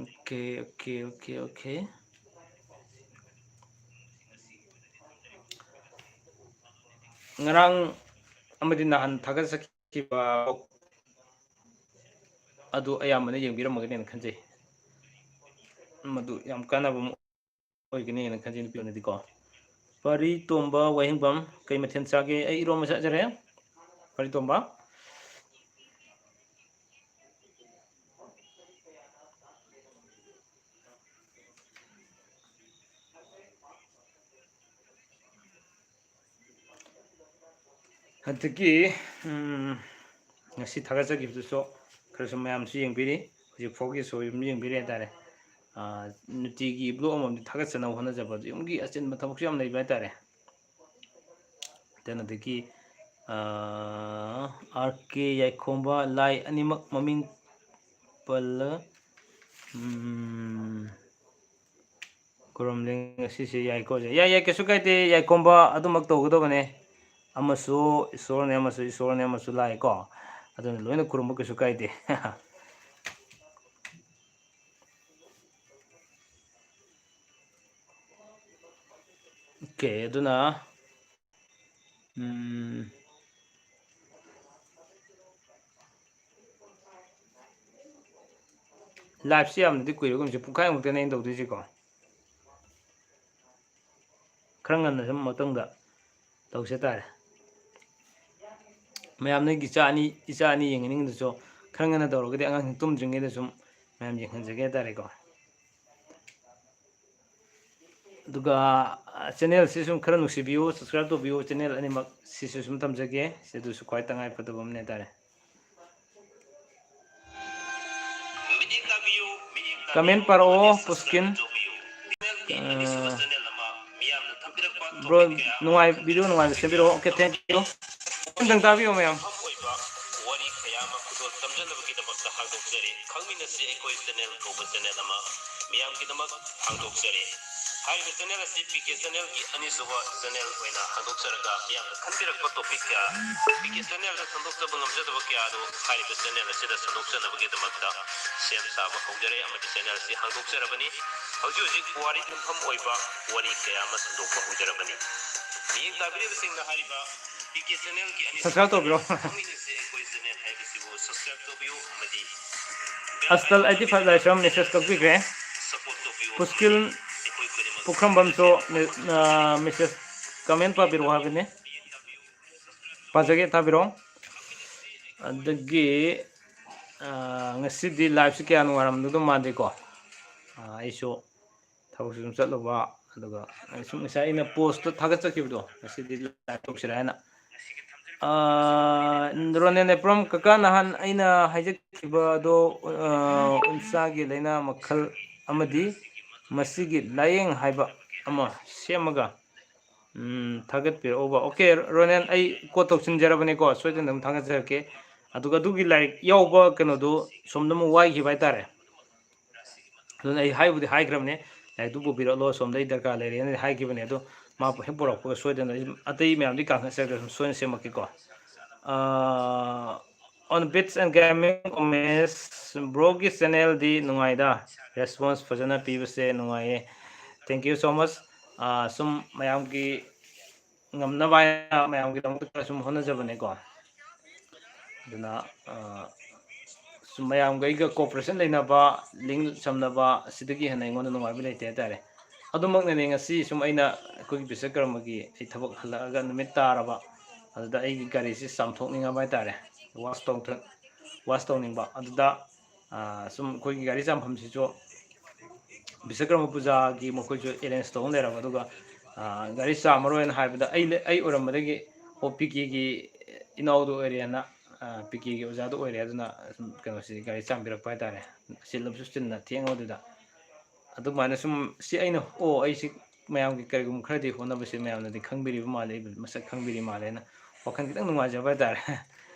Okay, okay, okay, okay. ꯉꯔꯥꯡ ꯑꯃꯗꯤ ꯅꯍꯥꯟ ꯊꯥꯒꯠꯆꯈꯤꯕ ꯑꯗꯨ ꯑꯌꯥꯝꯕꯅ ꯌꯦꯡꯕꯤꯔꯝꯃꯒꯅꯦꯅ ꯈꯟꯖꯩ꯫ ꯃꯗꯨ ꯌꯥꯝ ꯀꯥꯟꯅꯕ ꯑꯃ ꯑꯣꯏꯒꯅꯤꯅ ꯈꯟꯖꯩ, ꯅꯨꯄꯤ ꯑꯣꯏꯅꯗꯤꯀꯣ꯫ ꯄꯥꯔꯤ ꯇꯣꯝꯕ ꯋꯥꯍꯦꯡꯕꯝ, ꯀꯩ ꯃꯊꯦꯜ ꯆꯥꯒꯦ? ꯑꯩ ꯏꯔꯣꯝꯕ ꯆꯥꯖꯔꯦ, ꯄꯥꯔꯤ ꯇꯣꯝꯕ꯫ ꯑꯗꯒꯤ, ꯎꯝ, ꯉꯁꯤ ꯊꯥꯒꯠꯆꯈꯤꯕꯗꯨꯁꯨ ꯈꯔꯁꯨ ꯃꯌꯥꯝꯁꯨ ꯌꯦꯡꯕꯤꯔꯤ, ꯍꯧꯖꯤꯛ ꯐꯥꯎꯒꯤꯁꯨ ꯑꯗꯨꯝ ꯌꯦꯡꯕꯤꯔꯤ ꯍꯥꯏꯇꯥꯔꯦ꯫ ꯑꯥ, ꯅꯨꯡꯇꯤꯒꯤ vlog ꯑꯃꯃꯝꯗꯤ ꯊꯥꯒꯠꯆꯅꯕ ꯍꯣꯠꯅꯖꯕ, ꯑꯗꯨ ꯌꯨꯝꯒꯤ ꯑꯆꯤꯟꯕ ꯊꯕꯛꯁꯨ ꯌꯥꯝ ꯂꯩꯕ ꯍꯥꯏꯇꯥꯔꯦ꯫ Then ꯑꯗꯒꯤ, ꯑꯥ, ꯑꯥꯔ ꯀꯦ ꯌꯥꯏꯈꯣꯝꯕ, ꯂꯥꯏ ꯑꯅꯤꯃꯛ ꯃꯃꯤꯡ ꯄꯜꯂ-, ꯎꯝ, ꯈꯨꯔꯨꯝꯂꯦ ꯉꯁꯤꯁꯦ, ꯌꯥꯏꯀꯣ? ꯌꯥꯏ, ꯌꯥꯏ, ꯀꯩꯁꯨ ꯀꯥꯏꯗꯦ꯫ ꯌꯥꯏꯈꯣꯝꯕ ꯑꯗꯨꯃꯛ ꯇꯧꯒꯗꯕꯅꯦ꯫ ꯑꯃꯁꯨ ꯏꯁꯣꯔꯅꯦ, ꯑꯃꯁꯨ ꯏꯁꯣꯔꯅꯦ, ꯑꯃꯁꯨ ꯂꯥꯏꯀꯣ꯫ ꯑꯗꯨꯅ ꯂꯣꯏꯅ ꯈꯨꯔꯨꯝꯕ ꯀꯩꯁꯨ ꯀꯥꯏꯗꯦ꯫ OK, ꯑꯗꯨꯅ, ꯎꯝ, liveꯁꯤ ꯌꯥꯝꯅꯗꯤ ꯀꯨꯏꯔꯒꯨꯝꯁꯦ, ꯄꯨꯡꯈꯥꯏꯃꯨꯛꯇꯅꯦ ꯑꯩꯅ ꯇꯧꯗꯣꯏꯁꯤꯀꯣ꯫ ꯈꯔ ꯉꯟꯅ ꯁꯨꯝ ꯃꯇꯨꯡꯗ ꯇꯧꯁꯦ ꯇꯥꯔꯦ꯫ ꯃꯌꯥꯝ ꯅꯣꯏꯒꯤ ꯏꯆꯥ ꯑꯅꯤ, ꯏꯆꯥ ꯑꯅꯤ ꯌꯦꯡꯍꯟꯅꯤꯡꯉꯤꯗꯨꯁꯨ ꯈꯔ ꯉꯟꯅ ꯇꯧꯔꯒꯗꯤ ꯑꯉꯥꯡꯁꯤꯡ ꯇꯨꯝꯗ꯭ꯔꯤꯉꯩꯗ ꯁꯨꯝ ꯃꯌꯥꯝ ꯌꯦꯡꯍꯟꯖꯒꯦ ꯍꯥꯏꯇꯥꯔꯦꯀꯣ꯫ ꯑꯗꯨꯒ, ꯑ, channelꯁꯤ ꯁꯨꯝ ꯈꯔ ꯅꯨꯡꯁꯤꯕꯤꯌꯨ, subscribe ꯇꯧꯕꯤꯌꯨ, channel ꯑꯅꯤꯃꯛ ꯁꯤꯁꯨ ꯁꯨꯝ ꯊꯝꯖꯒꯦ꯫ ꯁꯤ ꯑꯗꯨꯁꯨ ꯈ꯭ꯋꯥꯏ ꯇꯉꯥꯏ ꯐꯗꯕ ꯑꯃꯅꯦ ꯍꯥꯏꯇꯥꯔꯦ꯫ Comment ꯄꯥꯔꯛꯑꯣ, ꯄꯨꯁꯀꯤꯟ꯫ ꯑ, bro, ꯅꯨꯡꯉꯥꯏ-, video ꯅꯨꯡꯉꯥꯏꯕ ꯁꯦꯝꯕꯤꯔꯛꯑꯣ꯫ OK, thank you꯫ ꯑꯝꯇꯪ ꯇꯥꯕꯤꯌꯨ, ꯃꯌꯥꯝ꯫ ꯋꯥꯔꯤ ꯀꯌꯥ ꯑꯃ ꯈꯨꯗꯣꯜ ꯇꯝꯖꯅꯕꯒꯤꯗꯃꯛꯇ ꯍꯥꯡꯗꯣꯛꯆꯔꯤ꯫ ꯈꯪꯃꯤꯟꯅꯁꯤ ꯑꯩꯈꯣꯏ channel ꯀꯧꯕ channel ꯑꯃ ꯃꯤꯌꯥꯝꯒꯤꯗꯃꯛ ꯍꯥꯡꯗꯣꯛꯆꯔꯤ꯫ ꯍꯥꯏꯔꯤꯕ channel ꯑꯁꯤ ꯄꯤ ꯀꯦ channelꯒꯤ ꯑꯅꯤꯁꯨꯕ channel ꯑꯣꯏꯅ ꯍꯥꯡꯗꯣꯛꯆꯔꯒ ꯃꯤꯌꯥꯝꯅ ꯈꯟꯕꯤꯔꯛꯄ topic ꯀꯌꯥ, ꯄꯤ ꯀꯦ channelꯗ ꯁꯟꯗꯣꯛꯆꯕ ꯉꯝꯖꯗꯕ ꯀꯌꯥ ꯑꯗꯨ ꯍꯥꯏꯔꯤꯕ channel ꯑꯁꯤꯗ ꯁꯟꯗꯣꯛꯆꯅꯕꯒꯤꯗꯃꯛꯇ ꯁꯦꯝ ꯁꯥꯕ ꯍꯧꯖꯔꯦ ꯑꯃꯗꯤ channel ꯑꯁꯤ ꯍꯥꯡꯗꯣꯛꯆꯔꯕꯅꯤ꯫ ꯍꯧꯖꯤꯛ ꯍꯧꯖꯤꯛ ꯄꯨꯋꯥꯔꯤ ꯌꯨꯝꯐꯝ ꯑꯣꯏꯕ ꯋꯥꯔꯤ ꯀꯌꯥ ꯑꯃ ꯁꯟꯗꯣꯛꯄ ꯍꯧꯖꯔꯕꯅꯤ꯫ ꯃꯤꯠꯌꯦꯡ ꯇꯥꯕꯤꯔꯤꯕꯁꯤꯡꯅ ꯍꯥꯏꯔꯤꯕ Subscribe ꯇꯧꯕꯤꯔꯣ꯫ ꯑꯁꯇꯜ eighty five ꯂꯥꯏꯁ꯭ꯔꯝ message ꯀꯛꯄꯤꯈ꯭ꯔꯦ꯫ ꯄꯨꯁꯀꯤꯜ ꯄꯨꯈ꯭ꯔꯝꯕꯝꯁꯨ message comment ꯄꯥꯕꯤꯔꯛꯑꯣ ꯍꯥꯏꯕꯅꯤ꯫ ꯄꯥꯖꯒꯦ, ꯊꯥꯕꯤꯔꯛꯑꯣ꯫ ꯑꯗꯒꯤ ꯉꯁꯤꯗꯤ liveꯁꯤ ꯀꯌꯥ ꯅꯨꯡꯉꯥꯏꯔꯝꯗꯧꯗꯧ ꯃꯥꯟꯗꯦꯀꯣ꯫ ꯑꯩꯁꯨ ꯊꯕꯛꯁꯨ ꯑꯗꯨꯝ ꯆꯠꯂꯨꯕ, ꯑꯗꯨꯒ ꯑꯩ ꯁꯨꯝ ꯉꯁꯥꯏ ꯑꯩꯅ postꯇ ꯊꯥꯒꯠꯆꯈꯤꯕꯗꯣ, ꯉꯁꯤꯗꯤ live ꯇꯧꯁꯤꯔꯥ ꯍꯥꯏꯅ꯫ ꯔꯣꯅꯦꯟ ꯑꯦꯄ꯭ꯔꯝ ꯀꯀꯥ, ꯅꯍꯥꯟ ꯑꯩꯅ ꯍꯥꯏꯖꯈꯤꯕꯗꯣ, ꯎꯟꯁꯥꯒꯤ ꯂꯥꯏꯅꯥ ꯃꯈꯜ ꯑꯃꯗꯤ ꯃꯁꯤꯒꯤ ꯂꯥꯏꯌꯦꯡ ꯍꯥꯏꯕ ꯑꯃ ꯁꯦꯝꯃꯒ ꯎꯝ, ꯊꯥꯒꯠꯄꯤꯔꯛꯎꯕ꯫ Okay, ꯔꯣꯅꯦꯟ, ꯑꯩ quote ꯇꯧꯁꯤꯟꯖꯔꯕꯅꯤꯀꯣ, ꯁꯣꯏꯗꯅ ꯑꯗꯨꯝ ꯊꯥꯒꯠꯆꯔꯛꯀꯦ꯫ ꯑꯗꯨꯒ ꯑꯗꯨꯒꯤ ꯂꯥꯏꯔꯤꯛ ꯌꯥꯎꯕ ꯀꯩꯅꯣꯗꯨ ꯁꯣꯝꯗ ꯑꯃꯨꯛ ꯋꯥꯏꯈꯤꯕ ꯍꯥꯏꯇꯥꯔꯦ꯫ ꯑꯗꯨꯅ ꯑꯩ ꯍꯥꯏꯕꯨꯗꯤ ꯍꯥꯏꯈ꯭ꯔꯕꯅꯦ, ꯂꯥꯏꯔꯤꯛꯇꯨ ꯄꯨꯕꯤꯔꯛꯂꯣ, ꯁꯣꯝꯗ ꯑꯩ ꯗꯔꯀꯥꯔ ꯂꯩꯔꯦꯅ ꯍꯥꯏꯈꯤꯕꯅꯦ꯫ ꯑꯗꯣ ꯃꯥ ꯍꯦꯛ ꯄꯨꯔꯛꯄꯒ ꯁꯣꯏꯗꯅ ꯑꯩ ꯑꯇꯩ ꯃꯌꯥꯝꯗꯤ ꯀꯥꯟꯅꯖꯔꯒꯁꯨ ꯁꯣꯏꯅ ꯁꯦꯝꯃꯛꯀꯦꯀꯣ꯫ ꯑꯥ, on Beats and Gaming, Umesh ꯕ꯭ꯔꯣꯒꯤ ꯆꯦꯅꯦꯜꯗꯤ ꯅꯨꯡꯉꯥꯏꯗ, response ꯐꯖꯅ ꯄꯤꯕꯁꯦ ꯅꯨꯡꯉꯥꯏꯌꯦ꯫ Thank you so much꯫ ꯑꯥ, ꯁꯨꯝ ꯃꯌꯥꯝꯒꯤ ꯉꯝꯅꯕ ꯍꯥꯏꯅ ꯃꯌꯥꯝꯒꯤꯗꯃꯛꯇ ꯈꯔ ꯁꯨꯝ ꯍꯣꯠꯅꯖꯕꯅꯦꯀꯣ꯫ ꯑꯗꯨꯅ, ꯑꯥ, ꯁꯨꯝ ꯃꯌꯥꯝꯒ ꯑꯩꯒ cooperation ꯂꯩꯅꯕ, link ꯁꯝꯅꯕ, ꯑꯁꯤꯗꯒꯤ ꯍꯦꯟꯅ ꯑꯩꯉꯣꯟꯗ ꯅꯨꯡꯉꯥꯏꯕ ꯂꯩꯇꯦ ꯍꯥꯏꯇꯥꯔꯦ꯫ ꯑꯗꯨꯃꯛꯅꯅꯦ ꯉꯁꯤ ꯁꯨꯝ ꯑꯩꯅ ꯑꯩꯈꯣꯏꯒꯤ ꯕꯤꯁꯀꯔꯃꯒꯤ ꯑꯩ ꯊꯕꯛ ꯍꯜꯂꯛꯑꯒ ꯅꯨꯃꯤꯠ ꯇꯥꯔꯕ, ꯑꯗꯨꯗ ꯑꯩꯒꯤ ꯒꯥꯔꯤꯁꯤ ꯆꯥꯝꯊꯣꯛꯅꯤꯡꯉꯕ ꯍꯥꯏꯇꯥꯔꯦ, wash ꯇꯧꯊ-, wash ꯇꯧꯅꯤꯡꯕ꯫ ꯑꯗꯨꯗ, ꯑꯥ, ꯁꯨꯝ ꯑꯩꯈꯣꯏꯒꯤ ꯒꯥꯔꯤ ꯆꯥꯝꯐꯝꯁꯤꯁꯨ ꯕꯤꯁꯀꯔꯃ ꯄꯨꯖꯥꯒꯤ ꯃꯈꯣꯏꯁꯨ arrange ꯇꯧꯅ ꯂꯩꯔꯕ꯫ ꯑꯗꯨꯒ, ꯑꯥ, ꯒꯥꯔꯤ ꯆꯥꯝꯃꯔꯣꯏꯅ ꯍꯥꯏꯕꯗ ꯑꯩ ꯂꯩ-, ꯑꯩ ꯑꯣꯏꯔꯝꯕꯗꯒꯤ, ꯑꯣ, ꯄꯤ ꯀꯦꯒꯤ ꯏꯅꯥꯎꯗꯣ ꯑꯣꯏꯔꯦꯅ, ꯑꯥ, ꯄꯤ ꯀꯦꯒꯤ ꯑꯣꯖꯥꯗꯣ ꯑꯣꯏꯔꯦ, ꯑꯗꯨꯅ ꯁꯨꯝ ꯀꯩꯅꯣꯁꯤ ꯒꯥꯔꯤ ꯆꯥꯝꯕꯤꯔꯛꯄ ꯍꯥꯏꯇꯥꯔꯦ꯫ ꯆꯤꯜꯂꯕꯁꯨ ꯆꯤꯟꯅ ꯊꯦꯡꯉꯕꯗꯨꯗ꯫ ꯑꯗꯨꯃꯥꯏꯅ ꯁꯨꯝ ꯁꯤ ꯑꯩꯅ, ꯑꯣ, ꯑꯩꯁꯤ ꯃꯌꯥꯝꯒꯤ ꯀꯔꯤꯒꯨꯝꯕ ꯈꯔꯗꯤ ꯍꯣꯠꯅꯕꯁꯦ ꯃꯌꯥꯝꯅꯗꯤ ꯈꯪꯕꯤꯔꯤꯕ ꯃꯥꯜꯂꯦ, ꯑꯩꯕꯨ ꯃꯁꯛ ꯈꯪꯕꯤꯔꯤ ꯃꯥꯜꯂꯦꯅ ꯋꯥꯈꯜ ꯈꯤꯇꯪ ꯅꯨꯡꯉꯥꯏꯖꯕ ꯍꯥꯏꯇꯥꯔꯦ꯫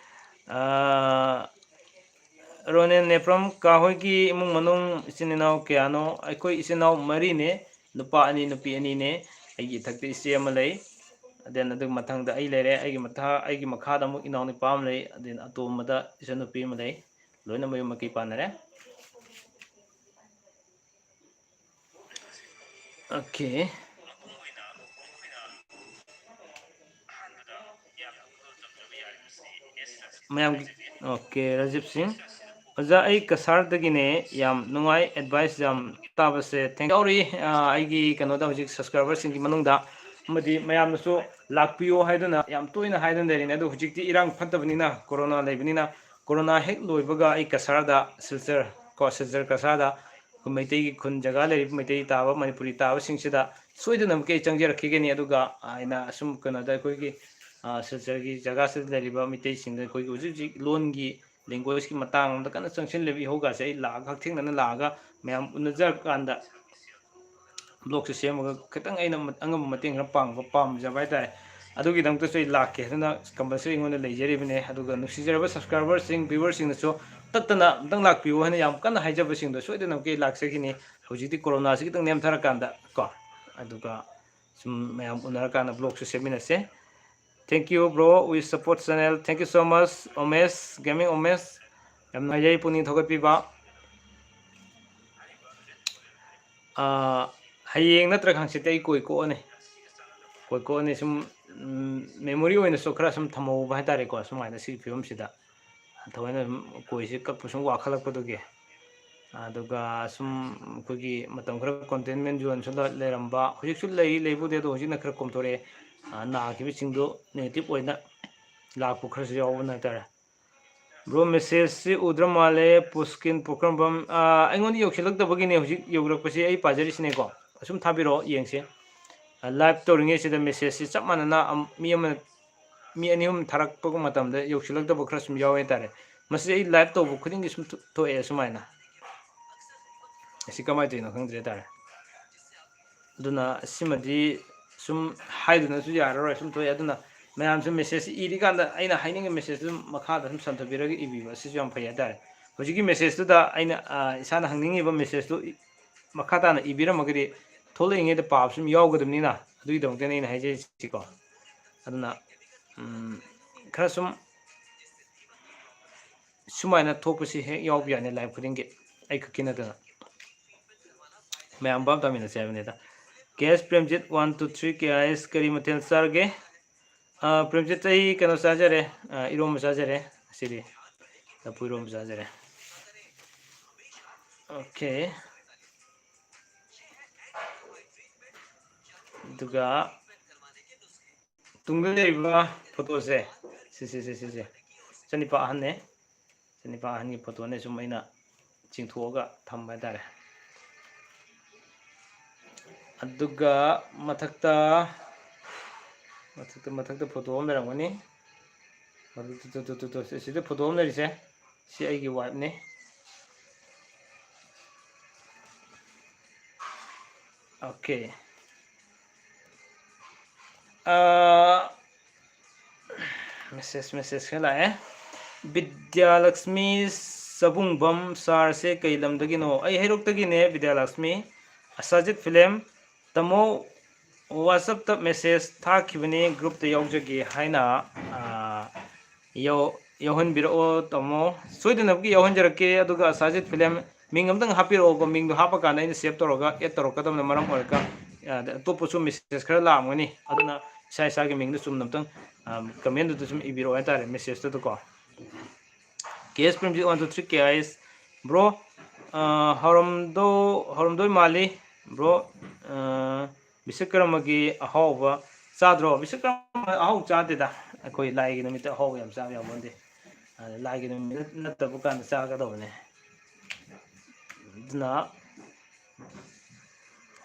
ꯑꯥ, ꯔꯣꯅꯦꯟ ꯅꯦꯄ꯭ꯔꯝ ꯀꯥ ꯍꯣꯏꯒꯤ ꯏꯃꯨꯡ ꯃꯅꯨꯡ ꯏꯆꯤꯟ ꯏꯅꯥꯎ ꯀꯌꯥꯅꯣ? ꯑꯩꯈꯣꯏ ꯏꯆꯤꯟ ꯏꯅꯥꯎ ꯃꯔꯤꯅꯦ, ꯅꯨꯄꯥ ꯑꯅꯤ, ꯅꯨꯄꯤ ꯑꯅꯤꯅꯦ꯫ ꯑꯩꯒꯤ ꯏꯊꯛꯇ ꯏꯆꯦ ꯑꯃ ꯂꯩ, then ꯑꯗꯨꯒꯤ ꯃꯊꯪꯗ ꯑꯩ ꯂꯩꯔꯦ, ꯑꯩꯒꯤ ꯃꯊꯥ-, ꯑꯩꯒꯤ ꯃꯈꯥꯗ ꯑꯃꯨꯛ ꯏꯅꯥꯎꯅꯨꯄꯥ ꯑꯃ ꯂꯩ, then ꯑꯇꯣꯝꯕꯗ ꯏꯆꯟꯅꯨꯄꯤ ꯑꯃ ꯂꯩ꯫ ꯂꯣꯏꯅ ꯃꯌꯨꯝ ꯃꯀꯩ ꯄꯥꯟꯅꯔꯦ꯫ Okay꯫ ꯃꯌꯥꯝꯒꯤ, ꯑꯣꯀꯦ, ꯔꯥꯖꯤꯞ ꯁꯤꯡ꯫ ꯑꯣꯖꯥ, ꯑꯩ ꯀꯁꯥꯔꯗꯒꯤꯅꯦ꯫ ꯌꯥꯝ ꯅꯨꯡꯉꯥꯏ, ꯑꯦꯗꯚꯥꯏꯁ ꯌꯥꯝ ꯇꯥꯕꯁꯦ꯫ ꯊꯦꯡ ꯌꯥꯎꯔꯤ꯫ ꯑꯥ, ꯑꯩꯒꯤ ꯀꯩꯅꯣꯗ ꯍꯧꯖꯤꯛ ꯁꯕꯁꯀ꯭ꯔꯥꯏꯕꯔꯁꯤꯡꯒꯤ ꯃꯅꯨꯡꯗ ꯑꯃꯗꯤ ꯃꯌꯥꯝꯅꯁꯨ ꯂꯥꯛꯄꯤꯌꯣ ꯍꯥꯏꯗꯨꯅ ꯌꯥꯝ ꯇꯣꯏꯅ ꯍꯥꯏꯗꯨꯅ ꯂꯩꯔꯤꯅꯦ꯫ ꯑꯗꯣ ꯍꯧꯖꯤꯛꯇꯤ ꯏꯔꯥꯡ ꯐꯠꯇꯕꯅꯤꯅ, ꯀꯣꯔꯣꯅꯥ ꯂꯩꯕꯅꯤꯅ, ꯀꯣꯔꯣꯅꯥ ꯍꯦꯛ ꯂꯣꯏꯕꯒ ꯑꯩ ꯀꯁꯥꯔꯗ, ꯁꯤꯜꯆꯔ ꯀꯣ, ꯁꯤꯜꯆꯔ ꯀꯁꯥꯔꯗ ꯑꯩꯈꯣꯏ ꯃꯩꯇꯩꯒꯤ ꯈꯨꯟ ꯖꯒꯥ ꯂꯩꯔꯤꯕ ꯃꯩꯇꯩ ꯇꯥꯕ ꯃꯅꯤꯄꯨꯔꯤ ꯇꯥꯕꯁꯤꯡꯁꯤꯗ ꯁꯣꯏꯗꯅꯃꯛꯀꯤ ꯑꯩ ꯆꯪꯖꯔꯛꯈꯤꯒꯅꯤ꯫ ꯑꯗꯨꯒ ꯑꯩꯅ ꯑꯁꯨꯝ ꯀꯩꯅꯣꯗ ꯑꯩꯈꯣꯏꯒꯤ, ꯑ, ꯁꯤꯜꯆꯔꯒꯤ ꯖꯒꯥꯁꯤꯗ ꯂꯩꯔꯤꯕ ꯃꯤꯇꯩꯁꯤꯡꯗ ꯑꯩꯈꯣꯏꯒꯤ ꯍꯧꯖꯤꯛ ꯍꯧꯖꯤꯛ ꯂꯣꯟꯒꯤ, ꯂꯦꯡꯒ꯭ꯋꯦꯖꯀꯤ ꯃꯇꯥꯡ ꯑꯃꯗ ꯀꯟꯅ ꯆꯪꯁꯤꯜꯂꯤꯕ ꯏꯍꯧꯒꯥꯁꯦ ꯑꯩ ꯂꯥꯛꯑꯒ ꯍꯛꯊꯦꯡꯅꯅ ꯂꯥꯛꯑꯒ ꯃꯌꯥꯝ ꯎꯅꯖꯔꯀꯥꯟꯗ ꯕ꯭ꯂꯣꯛꯁꯦ ꯁꯦꯝꯃꯒ ꯈꯤꯇꯪ ꯑꯩꯅ ꯃ-, ꯑꯉꯝꯕ ꯃꯇꯦꯡ ꯈꯔ ꯄꯥꯡꯕ ꯄꯥꯝꯖꯕ ꯍꯥꯏꯇꯥꯔꯦ꯫ ꯑꯗꯨꯒꯤꯗꯃꯛꯇꯁꯨ ꯑꯩ ꯂꯥꯛꯀꯦ ꯍꯥꯏꯗꯨꯅ ꯀꯝꯄꯜꯁꯔꯤ ꯑꯩꯉꯣꯟꯗ ꯂꯩꯖꯔꯤꯕꯅꯦ꯫ ꯑꯗꯨꯒ ꯅꯨꯡꯁꯤꯖꯔꯕ ꯁꯕꯁꯀ꯭ꯔꯥꯏꯕꯔꯁꯤꯡ, ꯚ꯭ꯌꯨꯋꯔꯁꯤꯡꯅꯁꯨ ꯇꯠꯇꯅ ꯑꯝꯇꯪ ꯂꯥꯛꯄꯤꯌꯨ ꯍꯥꯏꯅ ꯌꯥꯝ ꯀꯟꯅ ꯍꯥꯏꯖꯕꯁꯤꯡꯗꯣ ꯁꯣꯏꯗꯅꯃꯛꯀꯤ ꯂꯥꯛꯆꯈꯤꯅꯤ꯫ ꯍꯧꯖꯤꯛꯇꯤ ꯀꯣꯔꯣꯅꯥꯁꯤ ꯈꯤꯇꯪ ꯅꯦꯝꯊꯔꯀꯥꯟꯗ ꯀꯣ, ꯑꯗꯨꯒ ꯁꯨꯝ ꯃꯌꯥꯝ ꯎꯅꯔꯀꯥꯟꯗ ꯕ꯭ꯂꯣꯛꯁꯨ ꯁꯦꯝꯃꯤꯟꯅꯁꯦ꯫ Thank you, bro. We support channel. Thank you so much, Omesh, Gaming Omesh. ꯌꯥꯝ ꯅꯨꯡꯉꯥꯏꯖꯩ ꯄꯨꯛꯅꯤꯡ ꯊꯧꯒꯠꯄꯤꯕ꯫ ꯑꯥ, ꯍꯌꯦꯡ ꯅꯠꯇ꯭ꯔꯒ ꯍꯪꯆꯤꯠꯇꯤ ꯑꯩ ꯀꯣꯏ ꯀꯣꯛꯑꯅꯤ꯫ ꯀꯣꯏ ꯀꯣꯛꯑꯅꯤ꯫ ꯁꯨꯝ, ꯎꯝ, ꯃꯦꯃꯣꯔꯤ ꯑꯣꯏꯅꯁꯨ ꯈꯔ ꯁꯨꯝ ꯊꯝꯍꯧꯕ ꯍꯥꯏꯇꯥꯔꯦꯀꯣ, ꯁꯨꯃꯥꯏꯅ ꯁꯤꯒꯤ ꯐꯤꯕꯝꯁꯤꯗ꯫ ꯊꯑꯣꯏꯅ ꯁꯨꯝ ꯀꯣꯏꯁꯦ ꯀꯛꯄ ꯁꯨꯝ ꯋꯥꯈꯠꯂꯛꯄꯗꯨꯒꯤ꯫ ꯑꯗꯨꯒ ꯁꯨꯝ ꯑꯩꯈꯣꯏꯒꯤ ꯃꯇꯝ ꯈꯔ containment zone ꯁꯨꯝ ꯂꯩꯔꯝꯕ, ꯍꯧꯖꯤꯛꯁꯨ ꯂꯩ, ꯂꯩꯕꯨꯗꯤ, ꯑꯗꯣ ꯍꯧꯖꯤꯛꯅ ꯈꯔ ꯀꯣꯝꯊꯣꯔꯛꯑꯦ꯫ ꯑꯥ, ꯅꯥꯈꯤꯕꯁꯤꯡꯗꯣ negative ꯑꯣꯏꯅ ꯂꯥꯛꯄ ꯈꯔꯁꯨ ꯌꯥꯎꯕꯅ ꯍꯥꯏꯇꯥꯔꯦ꯫ Bro, message ꯁꯤ ꯎꯗ꯭ꯔ ꯃꯥꯜꯂꯦ꯫ ꯄꯨꯁꯀꯤꯟ ꯄꯣꯀ꯭ꯔꯝꯕꯝ, ꯑꯥ, ꯑꯩꯉꯣꯟꯗ ꯌꯧꯁꯤꯜꯂꯛꯇꯕꯒꯤꯅꯦ ꯍꯧꯖꯤꯛ ꯌꯧꯔꯛꯄꯁꯦ꯫ ꯑꯩ ꯄꯥꯖꯔꯤꯁꯤꯅꯦꯀꯣ꯫ ꯑꯁꯨꯝ ꯊꯥꯕꯤꯔꯛꯑꯣ, ꯌꯦꯡꯁꯦ꯫ ꯑꯥ, live ꯇꯧꯔꯤꯉꯩꯁꯤꯗ message ꯁꯤ ꯆꯞ ꯃꯥꯟꯅꯅ ꯑꯝ-, ꯃꯤ ꯑꯃꯅ, ꯃꯤ ꯑꯅꯤ ꯑꯍꯨꯝ ꯊꯥꯔꯛꯄ ꯃꯇꯝꯗ ꯌꯧꯁꯤꯜꯂꯛꯇꯕ ꯈꯔ ꯁꯨꯝ ꯌꯥꯎꯋꯦ ꯍꯥꯏꯇꯥꯔꯦ꯫ ꯃꯁꯤ ꯑꯩ live ꯇꯧꯕ ꯈꯨꯗꯤꯡꯒꯤ ꯁꯨꯝ ꯊꯣ-, ꯊꯣꯛꯑꯦ ꯁꯨꯃꯥꯏꯅ꯫ ꯑꯁꯤ ꯀꯃꯥꯏꯅ ꯇꯧꯔꯤꯅꯣ ꯈꯪꯗ꯭ꯔꯦ ꯍꯥꯏꯇꯥꯔꯦ꯫ ꯑꯗꯨꯅ ꯁꯤꯃꯗꯤ ꯁꯨꯝ ꯍꯥꯏꯗꯨꯅꯁꯨ ꯌꯥꯔꯔꯣꯏ, ꯁꯨꯝ ꯊꯣꯛꯑꯦ꯫ ꯑꯗꯨꯅ ꯃꯌꯥꯝꯁꯨ message ꯏꯔꯤꯀꯥꯟꯗ ꯑꯩꯅ ꯍꯥꯏꯅꯤꯡꯉꯤ message ꯇꯨ ꯃꯈꯥꯗ ꯁꯨꯝ ꯁꯟꯗꯣꯛꯄꯤꯔꯒ ꯏꯕꯤꯕ, ꯑꯁꯤꯁꯨ ꯌꯥꯝ ꯐꯩ ꯍꯥꯏꯇꯥꯔꯦ꯫ ꯍꯧꯖꯤꯛꯀꯤ message ꯇꯨꯗ ꯑꯩꯅ, ꯑ, ꯏꯁꯥꯅ ꯍꯪꯅꯤꯡꯉꯤꯕ message ꯇꯨ ꯏ-, ꯃꯈꯥ ꯇꯥꯅ ꯏꯕꯤꯔꯝꯃꯒꯗꯤ ꯊꯣꯛꯂꯛꯏꯉꯩꯗ ꯄꯥꯕ ꯁꯨꯝ ꯌꯥꯎꯒꯗꯕꯅꯤꯅ, ꯑꯗꯨꯒꯤꯗꯃꯛꯇꯅꯤ ꯑꯩꯅ ꯍꯥꯏꯖꯔꯤꯁꯤꯀꯣ꯫ ꯑꯗꯨꯅ, ꯎꯝ, ꯈꯔ ꯁꯨꯝ ꯁꯨꯃꯥꯏꯅ ꯊꯣꯛꯄꯁꯤ ꯍꯦꯛ ꯌꯥꯎꯕ ꯌꯥꯅꯤ live ꯈꯨꯗꯤꯡꯒꯤ, ꯑꯩ ꯈꯛꯀꯤ ꯅꯠꯇꯅ꯫ ꯃꯌꯥꯝ ꯚꯥꯞ ꯇꯥꯃꯤꯟꯅꯁꯦ ꯍꯥꯏꯕꯅꯤꯗ꯫ K S Premjit one two three K I S, ꯀꯔꯤ ꯃꯊꯦꯜ ꯆꯥꯔꯒꯦ? ꯑ, ꯄ꯭ꯔꯦꯝꯖꯤꯠ, ꯑꯩ ꯀꯩꯅꯣ ꯆꯥꯖꯔꯦ, ꯑ, ꯏꯔꯣꯝꯕ ꯆꯥꯖꯔꯦ ꯉꯁꯤꯗꯤ, ꯂꯐꯨ ꯏꯔꯣꯝꯕ ꯆꯥꯖꯔꯦ꯫ ꯑꯣꯀꯦ꯫ ꯑꯗꯨꯒ ꯇꯨꯡꯗ ꯂꯩꯔꯤꯕ ꯐꯣꯇꯣꯁꯦ, ꯁꯤꯁꯦ, ꯁꯤꯁꯦ, ꯁꯤꯁꯦ ꯏꯆꯟꯅꯨꯄꯥ ꯑꯍꯟꯅꯦ꯫ ꯏꯆꯟꯅꯨꯄꯥ ꯑꯍꯟꯒꯤ ꯐꯣꯇꯣꯅꯦ, ꯁꯨꯝ ꯑꯩꯅ ꯆꯤꯡꯊꯣꯛꯑꯒ ꯊꯝꯕ ꯍꯥꯏꯇꯥꯔꯦ꯫ ꯑꯗꯨꯒ ꯃꯊꯛꯇ, ꯃꯊꯛꯇ, ꯃꯊꯛꯇ ꯐꯣꯇꯣ ꯑꯃ ꯂꯩꯔꯝꯒꯅꯤ꯫ ꯃꯊꯛꯇ, ꯇꯨ, ꯇꯨ, ꯇꯨ, ꯇꯨ, ꯁꯤꯗ ꯐꯣꯇꯣ ꯑꯃ ꯂꯩꯔꯤꯁꯦ, ꯁꯤ ꯑꯩꯒꯤ ꯋꯥꯏꯐꯅꯦ꯫ ꯑꯣꯀꯦ꯫ ꯑꯥ, ꯃꯦꯁꯦꯖ, ꯃꯦꯁꯦꯖ ꯈꯔ ꯂꯥꯛꯑꯦ꯫ ꯕꯤꯗ꯭ꯌꯥꯂꯛꯁꯃꯤ ꯆꯕꯨꯡꯕꯝ ꯁꯥꯔꯁꯦ ꯀꯩ ꯂꯝꯗꯒꯤꯅꯣ? ꯑꯩ ꯍꯩꯔꯣꯛꯇꯒꯤꯅꯦ, ꯕꯤꯗ꯭ꯌꯥꯂꯛꯁꯃꯤ꯫ ꯑꯁꯥꯖꯤꯠ ꯐꯤꯂꯝ, ꯇꯥꯃꯣ, WhatsApp-ꯇ ꯃꯦꯁꯦꯖ ꯊꯥꯈꯤꯕꯅꯦ, group-ꯇ ꯌꯥꯎꯖꯒꯦ ꯍꯥꯏꯅ, ꯑꯥ, ꯌꯥꯎ-, ꯌꯥꯎꯍꯟꯕꯤꯔꯛꯑꯣ, ꯇꯥꯃꯣ꯫ ꯁꯣꯏꯗꯅꯃꯛꯀꯤ ꯌꯥꯎꯍꯟꯖꯔꯛꯀꯦ꯫ ꯑꯗꯨꯒ ꯑꯁꯥꯖꯤꯠ ꯐꯤꯂꯝ ꯃꯤꯡ ꯑꯝꯇꯪ ꯍꯥꯞꯄꯤꯔꯛꯑꯣꯀꯣ꯫ ꯃꯤꯡꯗꯣ ꯍꯥꯞꯄꯀꯥꯟꯗ ꯑꯩꯅ save ꯇꯧꯔꯒ add ꯇꯧꯔꯛꯀꯗꯕꯅ ꯃꯔꯝ ꯑꯣꯏꯔꯒ, ꯑ, ꯑꯇꯣꯞꯄꯁꯨ message ꯈꯔ ꯂꯥꯛꯑꯝꯒꯅꯤ꯫ ꯑꯗꯨꯅ ꯏꯁꯥ ꯏꯁꯥꯒꯤ ꯃꯤꯡꯗꯣ ꯆꯨꯝꯅ ꯑꯝꯇꯪ, ꯑ, comment-ꯗꯨꯗ ꯁꯨꯝ ꯏꯕꯤꯔꯛꯑꯣ ꯍꯥꯏꯇꯥꯔꯦ, message-ꯇꯨꯗꯀꯣ꯫ ꯀꯦ ꯑꯦꯁ Premjit one two three K I S꯫ Bro, ꯑ, ꯍꯧꯔꯝꯗꯧ-, ꯍꯧꯔꯝꯗꯣꯏ ꯃꯥꯜꯂꯤ꯫ Bro, ꯑ, ꯕꯤꯁꯀꯔꯃꯒꯤ ꯑꯍꯥꯎꯕ ꯆꯥꯗ꯭ꯔꯣ? ꯕꯤꯁꯀꯔꯃ ꯑꯍꯥꯎ ꯆꯥꯗꯦꯗ꯫ ꯑꯩꯈꯣꯏ ꯂꯥꯏꯒꯤ ꯅꯨꯃꯤꯠꯇ ꯑꯍꯥꯎꯕ ꯌꯥꯝ ꯆꯥꯕ ꯌꯥꯄꯣꯟꯇꯦ꯫ ꯑ, ꯂꯥꯏꯒꯤ ꯅꯨꯃꯤꯠ ꯅꯠꯇꯕ ꯀꯥꯟꯗ ꯆꯥꯒꯗꯧꯕꯅꯦ꯫ ꯑꯗꯨꯅ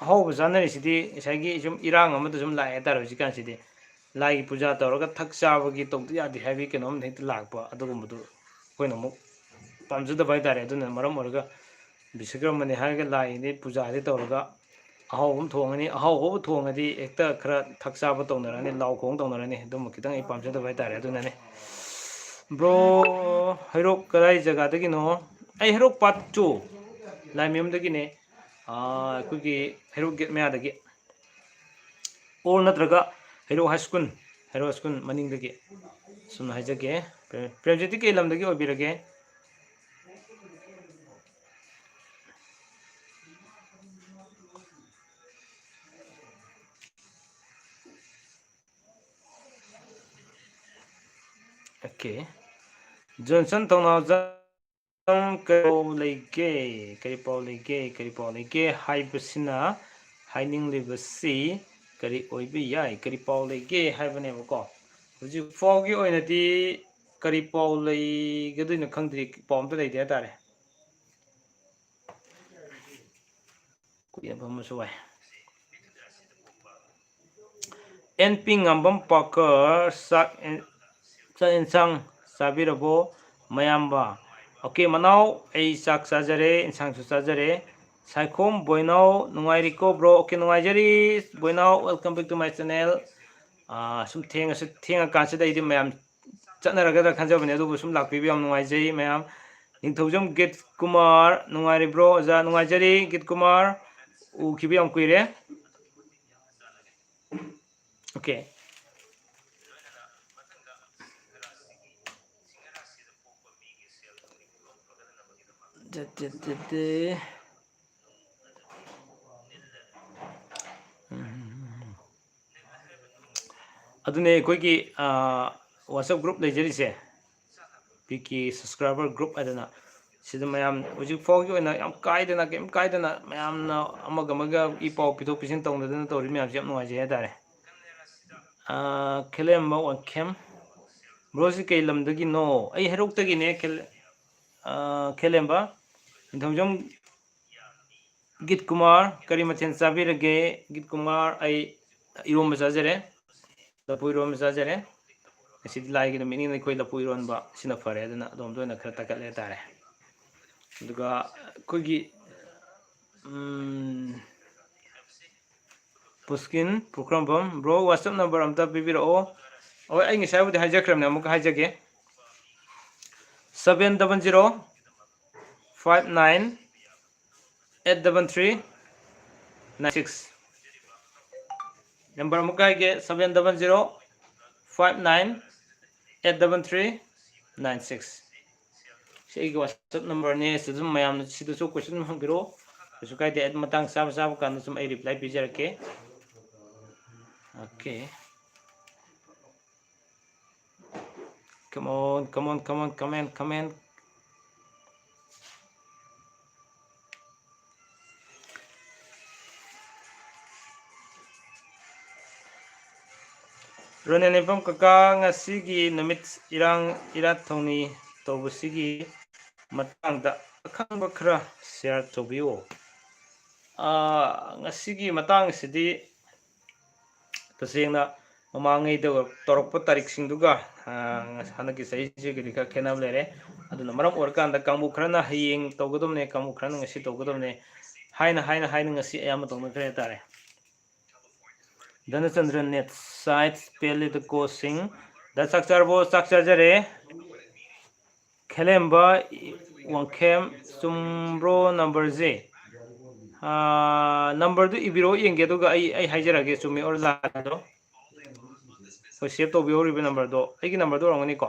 ꯑꯍꯥꯎꯕ ꯆꯥꯅꯔꯤꯁꯤꯗꯤ ꯉꯁꯥꯏꯒꯤ ꯁꯨꯝ ꯏꯔꯥꯡ ꯑꯃꯗ ꯁꯨꯝ ꯂꯥꯛꯑꯦ ꯍꯥꯏꯇꯥꯔꯦ ꯍꯧꯖꯤꯛꯀꯥꯟꯁꯤꯗꯤ꯫ ꯂꯥꯏꯒꯤ ꯄꯨꯖꯥ ꯇꯧꯔꯒ ꯊꯛ ꯆꯥꯕꯒꯤ ꯇꯧꯗ ꯌꯥꯗꯦ ꯍꯥꯏꯕꯒꯤ ꯀꯩꯅꯣꯝ ꯍꯦꯛꯇ ꯂꯥꯛꯄ, ꯑꯗꯨꯒꯨꯝꯕꯗꯨ ꯑꯩꯈꯣꯏꯅ ꯑꯃꯨꯛ ꯄꯥꯝꯖꯗꯕ ꯍꯥꯏꯇꯥꯔꯦ꯫ ꯑꯗꯨꯅ ꯃꯔꯝ ꯑꯣꯏꯔꯒ ꯕꯤꯁꯀꯔꯃꯅꯤ ꯍꯥꯏꯔꯒ ꯂꯥꯏꯒꯤ ꯄꯨꯖꯥꯗꯤ ꯇꯧꯔꯒ ꯑꯍꯥꯎꯕ ꯑꯃ ꯊꯣꯡꯉꯅꯤ, ꯑꯍꯥꯎꯕꯕꯨ ꯊꯣꯡꯉꯗꯤ ꯍꯦꯛꯇ ꯈꯔ ꯊꯛ ꯆꯥꯕ ꯇꯧꯅꯔꯅꯤ, ꯂꯥꯎ ꯈꯣꯡ ꯇꯧꯅꯔꯅꯤ꯫ ꯑꯗꯨꯝꯕ ꯈꯤꯇꯪ ꯑꯩ ꯄꯥꯝꯖꯗꯕ ꯍꯥꯏꯇꯥꯔꯦ꯫ ꯑꯗꯨꯅꯅꯦ꯫ Bro, ꯍꯩꯔꯣꯛ ꯀꯗꯥꯏ ꯖꯒꯥꯗꯒꯤꯅꯣ? ꯑꯩ ꯍꯩꯔꯣꯛ part two, ꯂꯥꯏꯃꯌꯨꯝꯗꯒꯤꯅꯦ꯫ ꯑꯥ, ꯑꯩꯈꯣꯏꯒꯤ ꯍꯩꯔꯣꯛ gate ꯃꯌꯥꯗꯒꯤ꯫ ꯑꯣꯜ ꯅꯠꯇ꯭ꯔꯒ ꯍꯩꯔꯣꯛ high school, ꯍꯩꯔꯣꯛ high school ꯃꯅꯤꯡꯗꯒꯤ꯫ ꯁꯨꯝꯅ ꯍꯥꯏꯖꯒꯦ꯫ ꯄ꯭ꯔꯦꯝ-, ꯄ꯭ꯔꯦꯝꯖꯤꯠꯇꯤ ꯀꯩ ꯂꯝꯗꯒꯤ ꯑꯣꯏꯕꯤꯔꯒꯦ? Okay. Johnson ꯊꯧꯅꯥꯎꯖꯝ, ꯀꯔꯤ ꯄꯥꯎ ꯂꯩꯒꯦ? ꯀꯔꯤ ꯄꯥꯎ ꯂꯩꯒꯦ? ꯀꯔꯤ ꯄꯥꯎ ꯂꯩꯒꯦ? ꯍꯥꯏꯕꯁꯤꯅ ꯍꯥꯏꯅꯤꯡꯂꯤꯕꯁꯤ ꯀꯔꯤ ꯑꯣꯏꯕ ꯌꯥꯏ? ꯀꯔꯤ ꯄꯥꯎ ꯂꯩꯒꯦ ꯍꯥꯏꯕꯅꯦꯕꯀꯣ꯫ ꯍꯧꯖꯤꯛ ꯐꯥꯎꯒꯤ ꯑꯣꯏꯅꯗꯤ ꯀꯔꯤ ꯄꯥꯎ ꯂꯩꯒꯗꯣꯏꯅꯣ ꯈꯪꯗ꯭ꯔꯤ, ꯄꯥꯎ ꯑꯝꯇ ꯂꯩꯇꯦ ꯍꯥꯏꯇꯥꯔꯦ꯫ ꯀꯨꯏꯅ ꯐꯝꯕꯁꯨ ꯋꯥꯏ꯫ ꯑꯦꯟ ꯄꯤ ꯉꯥꯝꯕꯝ ꯄꯥꯀꯔ, ꯆꯥꯛ ꯑꯦꯟ-, ꯆꯥꯛ ꯌꯦꯟꯁꯥꯡ ꯆꯥꯕꯤꯔꯕꯣ ꯃꯌꯥꯝꯕ? Okay, ꯃꯅꯥꯎ, ꯑꯩ ꯆꯥꯛ ꯆꯥꯖꯔꯦ, ꯌꯦꯟꯁꯥꯡꯁꯨ ꯆꯥꯖꯔꯦ꯫ ꯁꯥꯏꯈꯣꯝ ꯕꯣꯏꯅꯥꯎ, ꯅꯨꯡꯉꯥꯏꯔꯤꯀꯣ bro? Okay, ꯅꯨꯡꯉꯥꯏꯖꯔꯤ Boinao, welcome back to my channel꯫ ꯑꯥ, ꯁꯨꯝ ꯊꯦꯡꯉꯁꯨ, ꯊꯦꯡꯉꯀꯥꯟꯁꯤꯗ ꯑꯩꯗꯤ ꯃꯌꯥꯝ ꯆꯠꯅꯔꯒꯗ꯭ꯔꯥ ꯈꯟꯖꯕꯅꯦ, ꯑꯗꯨꯕꯨ ꯁꯨꯝ ꯂꯥꯛꯄꯤꯕ ꯌꯥꯝ ꯅꯨꯡꯉꯥꯏꯖꯩ ꯃꯌꯥꯝ꯫ ꯅꯤꯡꯊꯧꯖꯝ ꯒꯤꯠ ꯀꯨꯃꯥꯔ, ꯅꯨꯡꯉꯥꯏꯔꯤꯕ꯭ꯔꯣ ꯑꯣꯖꯥ? ꯅꯨꯡꯉꯥꯏꯖꯔꯤ ꯒꯤꯠ ꯀꯨꯃꯥꯔ, ꯎꯈꯤꯕ ꯌꯥꯝ ꯀꯨꯏꯔꯦ꯫ Okay꯫ ꯇꯦ, ꯇꯦ, ꯇꯦ, ꯇꯦ꯫ ꯎꯝ꯫ ꯑꯗꯨꯅꯦ ꯑꯩꯈꯣꯏꯒꯤ, ꯑꯥ, WhatsApp group ꯂꯩꯖꯔꯤꯁꯦ, P K subscriber group ꯍꯥꯏꯗꯅ꯫ ꯁꯤꯗ ꯃꯌꯥꯝ ꯍꯧꯖꯤꯛ ꯐꯥꯎꯒꯤ ꯑꯣꯏꯅ ꯌꯥꯝ ꯀꯥꯏꯗꯅ, ꯀꯩꯝ ꯀꯥꯏꯗꯅ ꯃꯌꯥꯝꯅ ꯑꯃꯒ ꯑꯃꯒ ꯏ ꯄꯥꯎ ꯄꯤꯊꯣꯛ ꯄꯤꯁꯤꯟ ꯇꯧꯅꯗꯅ ꯇꯧꯔꯤ ꯃꯌꯥꯝꯁꯦ ꯌꯥꯝ ꯅꯨꯡꯉꯥꯏꯖꯩ ꯍꯥꯏꯇꯥꯔꯦ꯫ ꯑꯥ, ꯈꯦꯂꯦꯝꯕ ꯋꯥꯡꯈꯦꯝ꯫ Bro ꯁꯤ ꯀꯩ ꯂꯝꯗꯒꯤꯅꯣ? ꯑꯩ ꯍꯩꯔꯣꯛꯇꯒꯤꯅꯦ, ꯈꯦꯜ-, ꯑꯥ, ꯈꯦꯂꯦꯝꯕ꯫ ꯅꯤꯡꯊꯧꯖꯝ ꯒꯤꯠ ꯀꯨꯃꯥꯔ, ꯀꯔꯤ ꯃꯊꯦꯜ ꯆꯥꯕꯤꯔꯒꯦ? ꯒꯤꯠ ꯀꯨꯃꯥꯔ, ꯑꯩ ꯏꯔꯣꯝꯕ ꯆꯥꯖꯔꯦ, ꯂꯐꯨ ꯏꯔꯣꯝꯕ ꯆꯥꯖꯔꯦ꯫ ꯉꯁꯤꯗꯤ ꯂꯥꯏꯒꯤ ꯅꯨꯃꯤꯠꯅꯤꯅ ꯑꯩꯈꯣꯏ ꯂꯐꯨ ꯏꯔꯣꯟꯕ ꯁꯤꯅ ꯐꯔꯦ, ꯑꯗꯨꯅ ꯑꯗꯣꯝꯗ ꯑꯣꯏꯅ ꯈꯔ ꯇꯛꯀꯠꯂꯦ ꯍꯥꯏꯇꯥꯔꯦ꯫ ꯑꯗꯨꯒ ꯑꯩꯈꯣꯏꯒꯤ, ꯎꯝ, ꯄꯨꯁꯀꯤꯟ ꯄꯨꯈ꯭ꯔꯝꯕꯝ, bro, WhatsApp number ꯑꯝꯇ ꯄꯤꯕꯤꯔꯛꯑꯣ꯫ ꯍꯣꯏ, ꯑꯩ ꯉꯁꯥꯏꯕꯨꯗꯤ ꯍꯥꯏꯖꯈ꯭ꯔꯕꯅꯦ, ꯑꯃꯨꯛꯀ ꯍꯥꯏꯖꯒꯦ, seven double zero five nine eight double three nine six꯫ Number ꯑꯃꯨꯛꯀ ꯍꯥꯏꯒꯦ, seven double zero five nine eight double three nine six꯫ ꯁꯤ ꯑꯩꯒꯤ WhatsApp numberꯅꯦ꯫ ꯁꯤꯗ ꯑꯗꯨꯝ ꯃꯌꯥꯝꯅ ꯁꯤꯗꯁꯨ question ꯑꯗꯨꯝ ꯍꯪꯕꯤꯔꯛꯑꯣ, ꯀꯩꯁꯨ ꯀꯥꯏꯗꯦ꯫ ꯑꯗꯨꯝ ꯃꯇꯥꯡ ꯆꯥꯕ ꯆꯥꯕ ꯀꯥꯟꯗ ꯁꯨꯝ ꯑꯩ reply ꯄꯤꯖꯔꯛꯀꯦ꯫ Okay꯫ Come on, come on, come on, come on, come on. Ronel ꯏꯐꯝ ꯀꯀꯥ, ꯉꯁꯤꯒꯤ ꯅꯨꯃꯤꯠ ꯏꯔꯥꯡ ꯏꯔꯥꯠ ꯊꯧꯅꯤ ꯇꯧꯕꯁꯤꯒꯤ ꯃꯇꯥꯡꯗ ꯑꯈꯪꯕ ꯈꯔ share ꯇꯧꯕꯤꯌꯨ꯫ ꯑꯥ, ꯉꯁꯤꯒꯤ ꯃꯇꯥꯡꯁꯤꯗꯤ ꯇꯁꯦꯡꯅ ꯃꯃꯥꯡꯉꯩꯗ ꯇꯧꯔꯛꯄ ꯇꯥꯔꯤꯛꯁꯤꯡꯗꯨꯒ, ꯑꯥ, ꯍꯟꯗꯛꯀꯤ ꯆꯍꯤꯁꯤꯒꯗꯤ ꯈꯔ ꯈꯦꯠꯅꯕ ꯂꯩꯔꯦ꯫ ꯑꯗꯨꯅ ꯃꯔꯝ ꯑꯣꯏꯔꯀꯥꯟꯗ ꯀꯥꯡꯕꯨ ꯈꯔꯅ ꯍꯌꯦꯡ ꯇꯧꯒꯗꯕꯅꯦ, ꯀꯥꯡꯕꯨ ꯈꯔꯅ ꯉꯁꯤ ꯇꯧꯒꯗꯕꯅꯦ ꯍꯥꯏꯅ, ꯍꯥꯏꯅ, ꯍꯥꯏꯅ ꯉꯁꯤ ꯑꯌꯥꯝꯕ ꯇꯧꯅꯈ꯭ꯔꯦ ꯍꯥꯏꯇꯥꯔꯦ꯫ ꯙꯅꯆꯟꯗ꯭ꯔ net site ꯄꯦꯜꯂꯤꯗ ꯀꯣꯁꯤꯡ꯫ ꯗ ꯆꯥꯛ ꯆꯥꯔꯕꯣ? ꯆꯥꯛ ꯆꯥꯖꯔꯦ꯫ ꯈꯦꯂꯦꯝꯕ ꯋꯥꯡꯈꯦꯝ, ꯆꯨꯝꯕ꯭ꯔꯣ numberꯁꯦ? ꯑꯥ, numberꯗꯨ ꯏꯕꯤꯔꯛꯑꯣ, ꯌꯦꯡꯒꯦ, ꯑꯗꯨꯒ ꯑꯩ, ꯑꯩ ꯍꯥꯏꯖꯔꯛꯑꯒꯦ, ꯆꯨꯝꯃꯤ or ꯂꯥꯜꯂꯤꯗꯣ꯫ ꯍꯣꯏ, save ꯇꯧꯕꯤꯍꯧꯔꯤꯕ numberꯗꯣ ꯑꯩꯒꯤ numberꯗꯣ ꯑꯣꯏꯔꯝꯒꯅꯤꯀꯣ?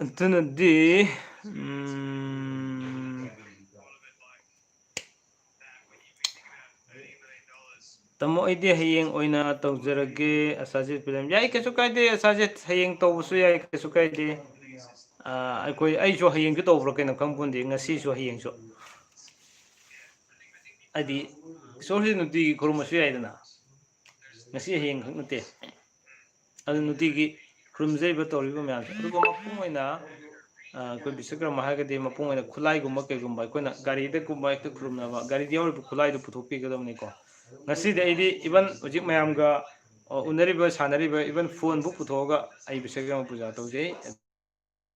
ꯑꯗꯨꯅꯗꯤ, ꯎꯝ, ꯇꯥꯃꯣ, ꯑꯩꯗꯤ ꯍꯌꯦꯡ ꯑꯣꯏꯅ ꯇꯧꯖꯔꯒꯦ, ꯑꯁꯥꯖꯤꯠ ꯐꯤꯂꯝ꯫ ꯌꯥꯏ, ꯀꯩꯁꯨ ꯀꯥꯏꯗꯦ, ꯑꯁꯥꯖꯤꯠ, ꯍꯌꯦꯡ ꯇꯧꯕꯁꯨ ꯌꯥꯏ, ꯀꯩꯁꯨ ꯀꯥꯏꯗꯦ꯫ ꯑꯥ, ꯑꯩꯈꯣꯏ, ꯑꯩꯁꯨ ꯍꯌꯦꯡꯁꯨ ꯇꯧꯕ꯭ꯔꯥ ꯀꯩꯅꯣ ꯈꯪꯄꯣꯟꯗꯦ, ꯉꯁꯤꯁꯨ ꯍꯌꯦꯡꯁꯨ꯫ ꯍꯥꯏꯗꯤ, ꯏꯁꯣꯔꯁꯤ ꯅꯨꯡꯇꯤꯒꯤ ꯈꯨꯔꯨꯝꯃꯁꯨ ꯌꯥꯏꯗꯅ, ꯉꯁꯤ ꯍꯌꯦꯡ ꯈꯛ ꯅꯠꯇꯦ꯫ ꯑꯗꯨ ꯅꯨꯡꯇꯤꯒꯤ ꯈꯨꯔꯨꯝꯖꯔꯤꯕ ꯇꯧꯔꯤꯕ ꯃꯌꯥꯝꯁꯦ꯫ ꯑꯗꯨꯒ ꯃꯄꯨꯡ ꯑꯣꯏꯅ, ꯑ, ꯑꯩꯈꯣꯏ ꯕꯤꯁꯀꯔꯃ ꯍꯥꯏꯔꯒꯗꯤ ꯃꯄꯨꯡ ꯑꯣꯏꯅ ꯈꯨꯠꯂꯥꯏꯒꯨꯝꯕ ꯀꯩꯒꯨꯝꯕ ꯑꯩꯈꯣꯏꯅ ꯒꯥꯔꯤꯗꯒꯨꯝꯕ ꯍꯦꯛꯇ ꯈꯨꯔꯨꯝꯅꯕ, ꯒꯥꯔꯤꯗ ꯌꯥꯎꯔꯤꯕ ꯈꯨꯠꯂꯥꯏꯗꯨ ꯄꯨꯊꯣꯛꯄꯤꯒꯗꯕꯅꯤꯀꯣ꯫ ꯉꯁꯤꯗꯤ ꯑꯩꯗꯤ even ꯍꯧꯖꯤꯛ ꯃꯌꯥꯝꯒ ꯑꯣ, ꯎꯅꯔꯤꯕ, ꯁꯥꯟꯅꯔꯤꯕ, even phoneꯕꯨ ꯄꯨꯊꯣꯛꯑꯒ ꯑꯩ ꯕꯤꯁꯀꯔꯃ ꯄꯨꯖꯥ ꯇꯧꯖꯩ꯫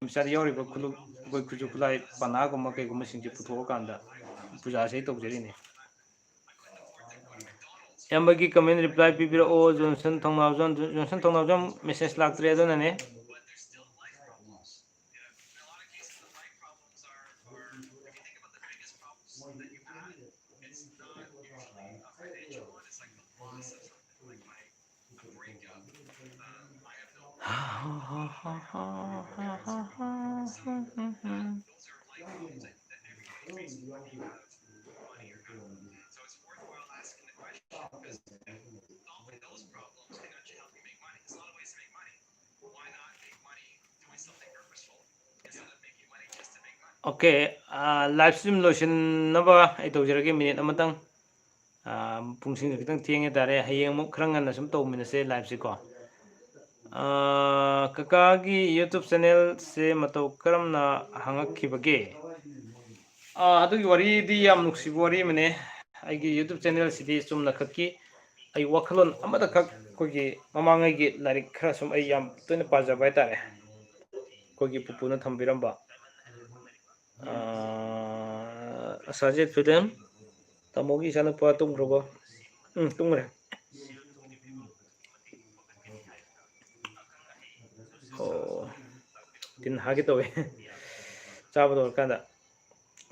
ꯃꯆꯥꯗ ꯌꯥꯎꯔꯤꯕ ꯈꯨꯠꯂꯨ-, ꯑꯩꯈꯣꯏ ꯈꯨꯠꯁꯨ ꯈꯨꯠꯂꯥꯏ ꯄꯅꯥꯒꯨꯝꯕ ꯀꯩꯒꯨꯝꯕꯁꯤꯡꯁꯦ ꯄꯨꯊꯣꯛꯑꯀꯥꯟꯗ ꯄꯨꯖꯥꯁꯦ ꯑꯩ ꯇꯧꯖꯔꯤꯅꯦ꯫ ꯏꯌꯥꯝꯕꯒꯤ comment reply ꯄꯤꯕꯤꯔꯛꯑꯣ꯫ ꯖꯣꯟꯁꯟ ꯊꯧꯅꯥꯎꯖꯝ, ꯖꯣꯟꯁꯟ ꯊꯧꯅꯥꯎꯖꯝ message ꯂꯥꯛꯇ꯭ꯔꯦ, ꯑꯗꯨꯅꯅꯦ꯫ Okay, live stream ꯂꯣꯏꯁꯤꯟꯅꯕ ꯑꯩ ꯇꯧꯖꯔꯒꯦ, minute ꯑꯃꯇꯪ꯫ ꯄꯨꯡꯁꯤꯡꯁꯨ ꯈꯤꯇꯪ ꯊꯦꯡꯉꯦ ꯇꯥꯔꯦ, ꯍꯌꯦꯡ ꯑꯃꯨꯛ ꯈꯔ ꯉꯟꯅ ꯁꯨꯝ ꯇꯧꯃꯤꯟꯅꯁꯦ liveꯁꯦꯀꯣ꯫ ꯀꯀꯥꯒꯤ YouTube channelꯁꯦ ꯃꯇꯧ ꯀꯔꯝꯅ ꯍꯥꯡꯉꯛꯈꯤꯕꯒꯦ? ꯑꯗꯨꯒꯤ ꯋꯥꯔꯤꯗꯤ ꯌꯥꯝ ꯅꯨꯡꯁꯤꯕ ꯋꯥꯔꯤ ꯑꯃꯅꯦ꯫ ꯑꯩꯒꯤ YouTube channelꯁꯤꯗꯤ ꯆꯨꯝꯅ ꯈꯛꯀꯤ ꯑꯩ ꯋꯥꯈꯜꯂꯣꯟ ꯑꯃꯗꯈꯛ, ꯑꯩꯈꯣꯏꯒꯤ ꯃꯃꯥꯡꯉꯩꯒꯤ ꯂꯥꯏꯔꯤꯛ ꯈꯔ ꯁꯨꯝ ꯑꯩ ꯌꯥꯝ ꯇꯣꯏꯅ ꯄꯥꯖꯕ ꯍꯥꯏꯇꯥꯔꯦ꯫ ꯑꯩꯈꯣꯏꯒꯤ ꯄꯨꯄꯨꯅ ꯊꯝꯕꯤꯔꯝꯕ꯫ ꯑꯁꯥꯖꯤꯠ ꯐꯤꯂꯝ, ꯇꯥꯃꯣꯒꯤ ꯏꯆꯥꯅꯨꯄꯥ ꯇꯨꯝꯈ꯭ꯔꯕꯣ? ꯎꯝ, ꯇꯨꯝꯈ꯭ꯔꯦ꯫ ꯑꯣ, ꯇꯤꯟ ꯍꯥꯠꯀꯦ ꯇꯧꯋꯦ꯫ ꯆꯥꯕ ꯂꯣꯏꯔꯀꯥꯟꯗ꯫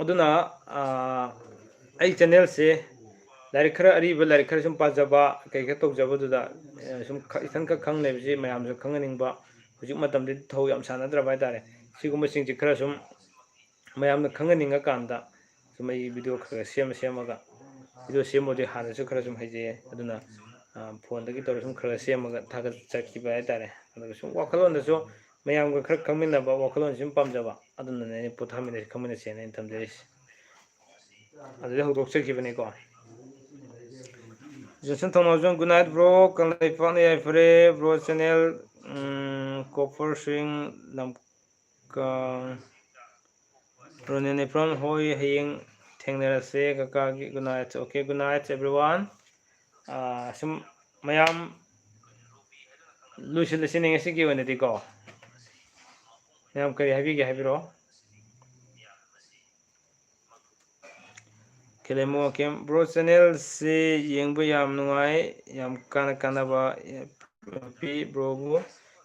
ꯑꯗꯨꯅ, ꯑꯩ channelꯁꯦ ꯂꯥꯏꯔꯤꯛ ꯈꯔ ꯑꯔꯤꯕ, ꯂꯥꯏꯔꯤꯛ ꯈꯔ ꯁꯨꯝ ꯄꯥꯖꯕ, ꯀꯩ ꯈꯔ ꯇꯧꯖꯕꯗꯨꯗ, ꯁꯨꯝ ꯏꯊꯟꯈꯛ ꯈꯪ ꯂꯩꯕꯁꯤ ꯃꯌꯥꯝꯁꯨ ꯈꯪꯍꯟꯅꯤꯡꯕ꯫ ꯍꯧꯖꯤꯛ ꯃꯇꯝꯗꯗꯤ ꯊꯧ ꯌꯥꯝ ꯁꯥꯟꯅꯗ꯭ꯔꯕ ꯍꯥꯏꯇꯥꯔꯦ꯫ ꯁꯤꯒꯨꯝꯕꯁꯤꯡꯁꯦ ꯈꯔ ꯁꯨꯝ ꯃꯌꯥꯝꯅ ꯈꯪꯍꯟꯅꯤꯡꯉꯀꯥꯟꯗ ꯁꯨꯝ ꯑꯩ video ꯈꯔ ꯈꯔ ꯁꯦꯝꯃ ꯁꯦꯝꯃꯒ, video ꯁꯦꯝꯕꯗꯤ ꯍꯥꯟꯅꯁꯨ ꯈꯔ ꯁꯨꯝ ꯍꯩꯖꯩꯌꯦ, ꯑꯗꯨꯅ phoneꯗꯒꯤ ꯇꯧꯔ ꯁꯨꯝ ꯈꯔ ꯈꯔ ꯁꯦꯝꯃꯒ ꯊꯥꯒꯠꯆꯈꯤꯕ ꯍꯥꯏꯇꯥꯔꯦ꯫ ꯑꯗꯨꯒ ꯁꯨꯝ ꯋꯥꯈꯜꯂꯣꯟꯗꯁꯨ ꯃꯌꯥꯝꯒ ꯈꯔ ꯈꯪꯃꯤꯟꯅꯕ, ꯋꯥꯈꯜꯂꯣꯟꯁꯦ ꯁꯨꯝ ꯄꯥꯝꯖꯕ, ꯑꯗꯨꯅꯅꯦ ꯑꯩꯅ ꯄꯣꯊꯥꯃꯤꯟꯅꯁꯤ, ꯈꯪꯃꯤꯟꯅꯁꯦꯅ ꯑꯩꯅ ꯊꯝꯖꯔꯤꯁꯦ꯫ ꯑꯗꯨꯗꯩ ꯍꯧꯗꯣꯛꯆꯈꯤꯕꯅꯤꯀꯣ꯫ Johnson Thounaojam, good night bro꯫ ꯀꯪꯂꯩꯄꯥꯛꯅ ꯌꯥꯏꯐꯔꯦ bro꯫ Channel, ꯎꯝ, ꯀꯣꯄꯔ ꯁ꯭ꯋꯤꯡ ꯂꯝꯀꯥꯡ꯫ ꯔꯣꯅꯦꯟ ꯏꯐ꯭ꯔꯣꯟ ꯍꯣꯏ, ꯍꯌꯦꯡ ꯊꯦꯡꯅꯔꯁꯦ ꯀꯀꯥꯒꯤ꯫ Good night꯫ Okay, good night everyone꯫ ꯁꯨꯝ ꯃꯌꯥꯝ ꯂꯣꯏꯁꯤꯜꯂꯁꯤꯅꯦ ꯉꯁꯤꯒꯤ ꯑꯣꯏꯅꯗꯤꯀꯣ꯫ ꯃꯌꯥꯝ ꯀꯔꯤ ꯍꯥꯏꯕꯤꯒꯦ ꯍꯥꯏꯕꯤꯔꯛꯑꯣ꯫ ꯀꯦꯂꯦꯃꯣ ꯀꯦꯝ ꯕ꯭ꯔꯣ, ꯆꯦꯅꯦꯜꯁꯤ ꯌꯦꯡꯕ ꯌꯥꯝ ꯅꯨꯡꯉꯥꯏ, ꯌꯥꯝ ꯀꯥꯟꯅ ꯀꯥꯟꯅꯕ ꯄꯤ ꯕ꯭ꯔꯣꯕꯨ꯫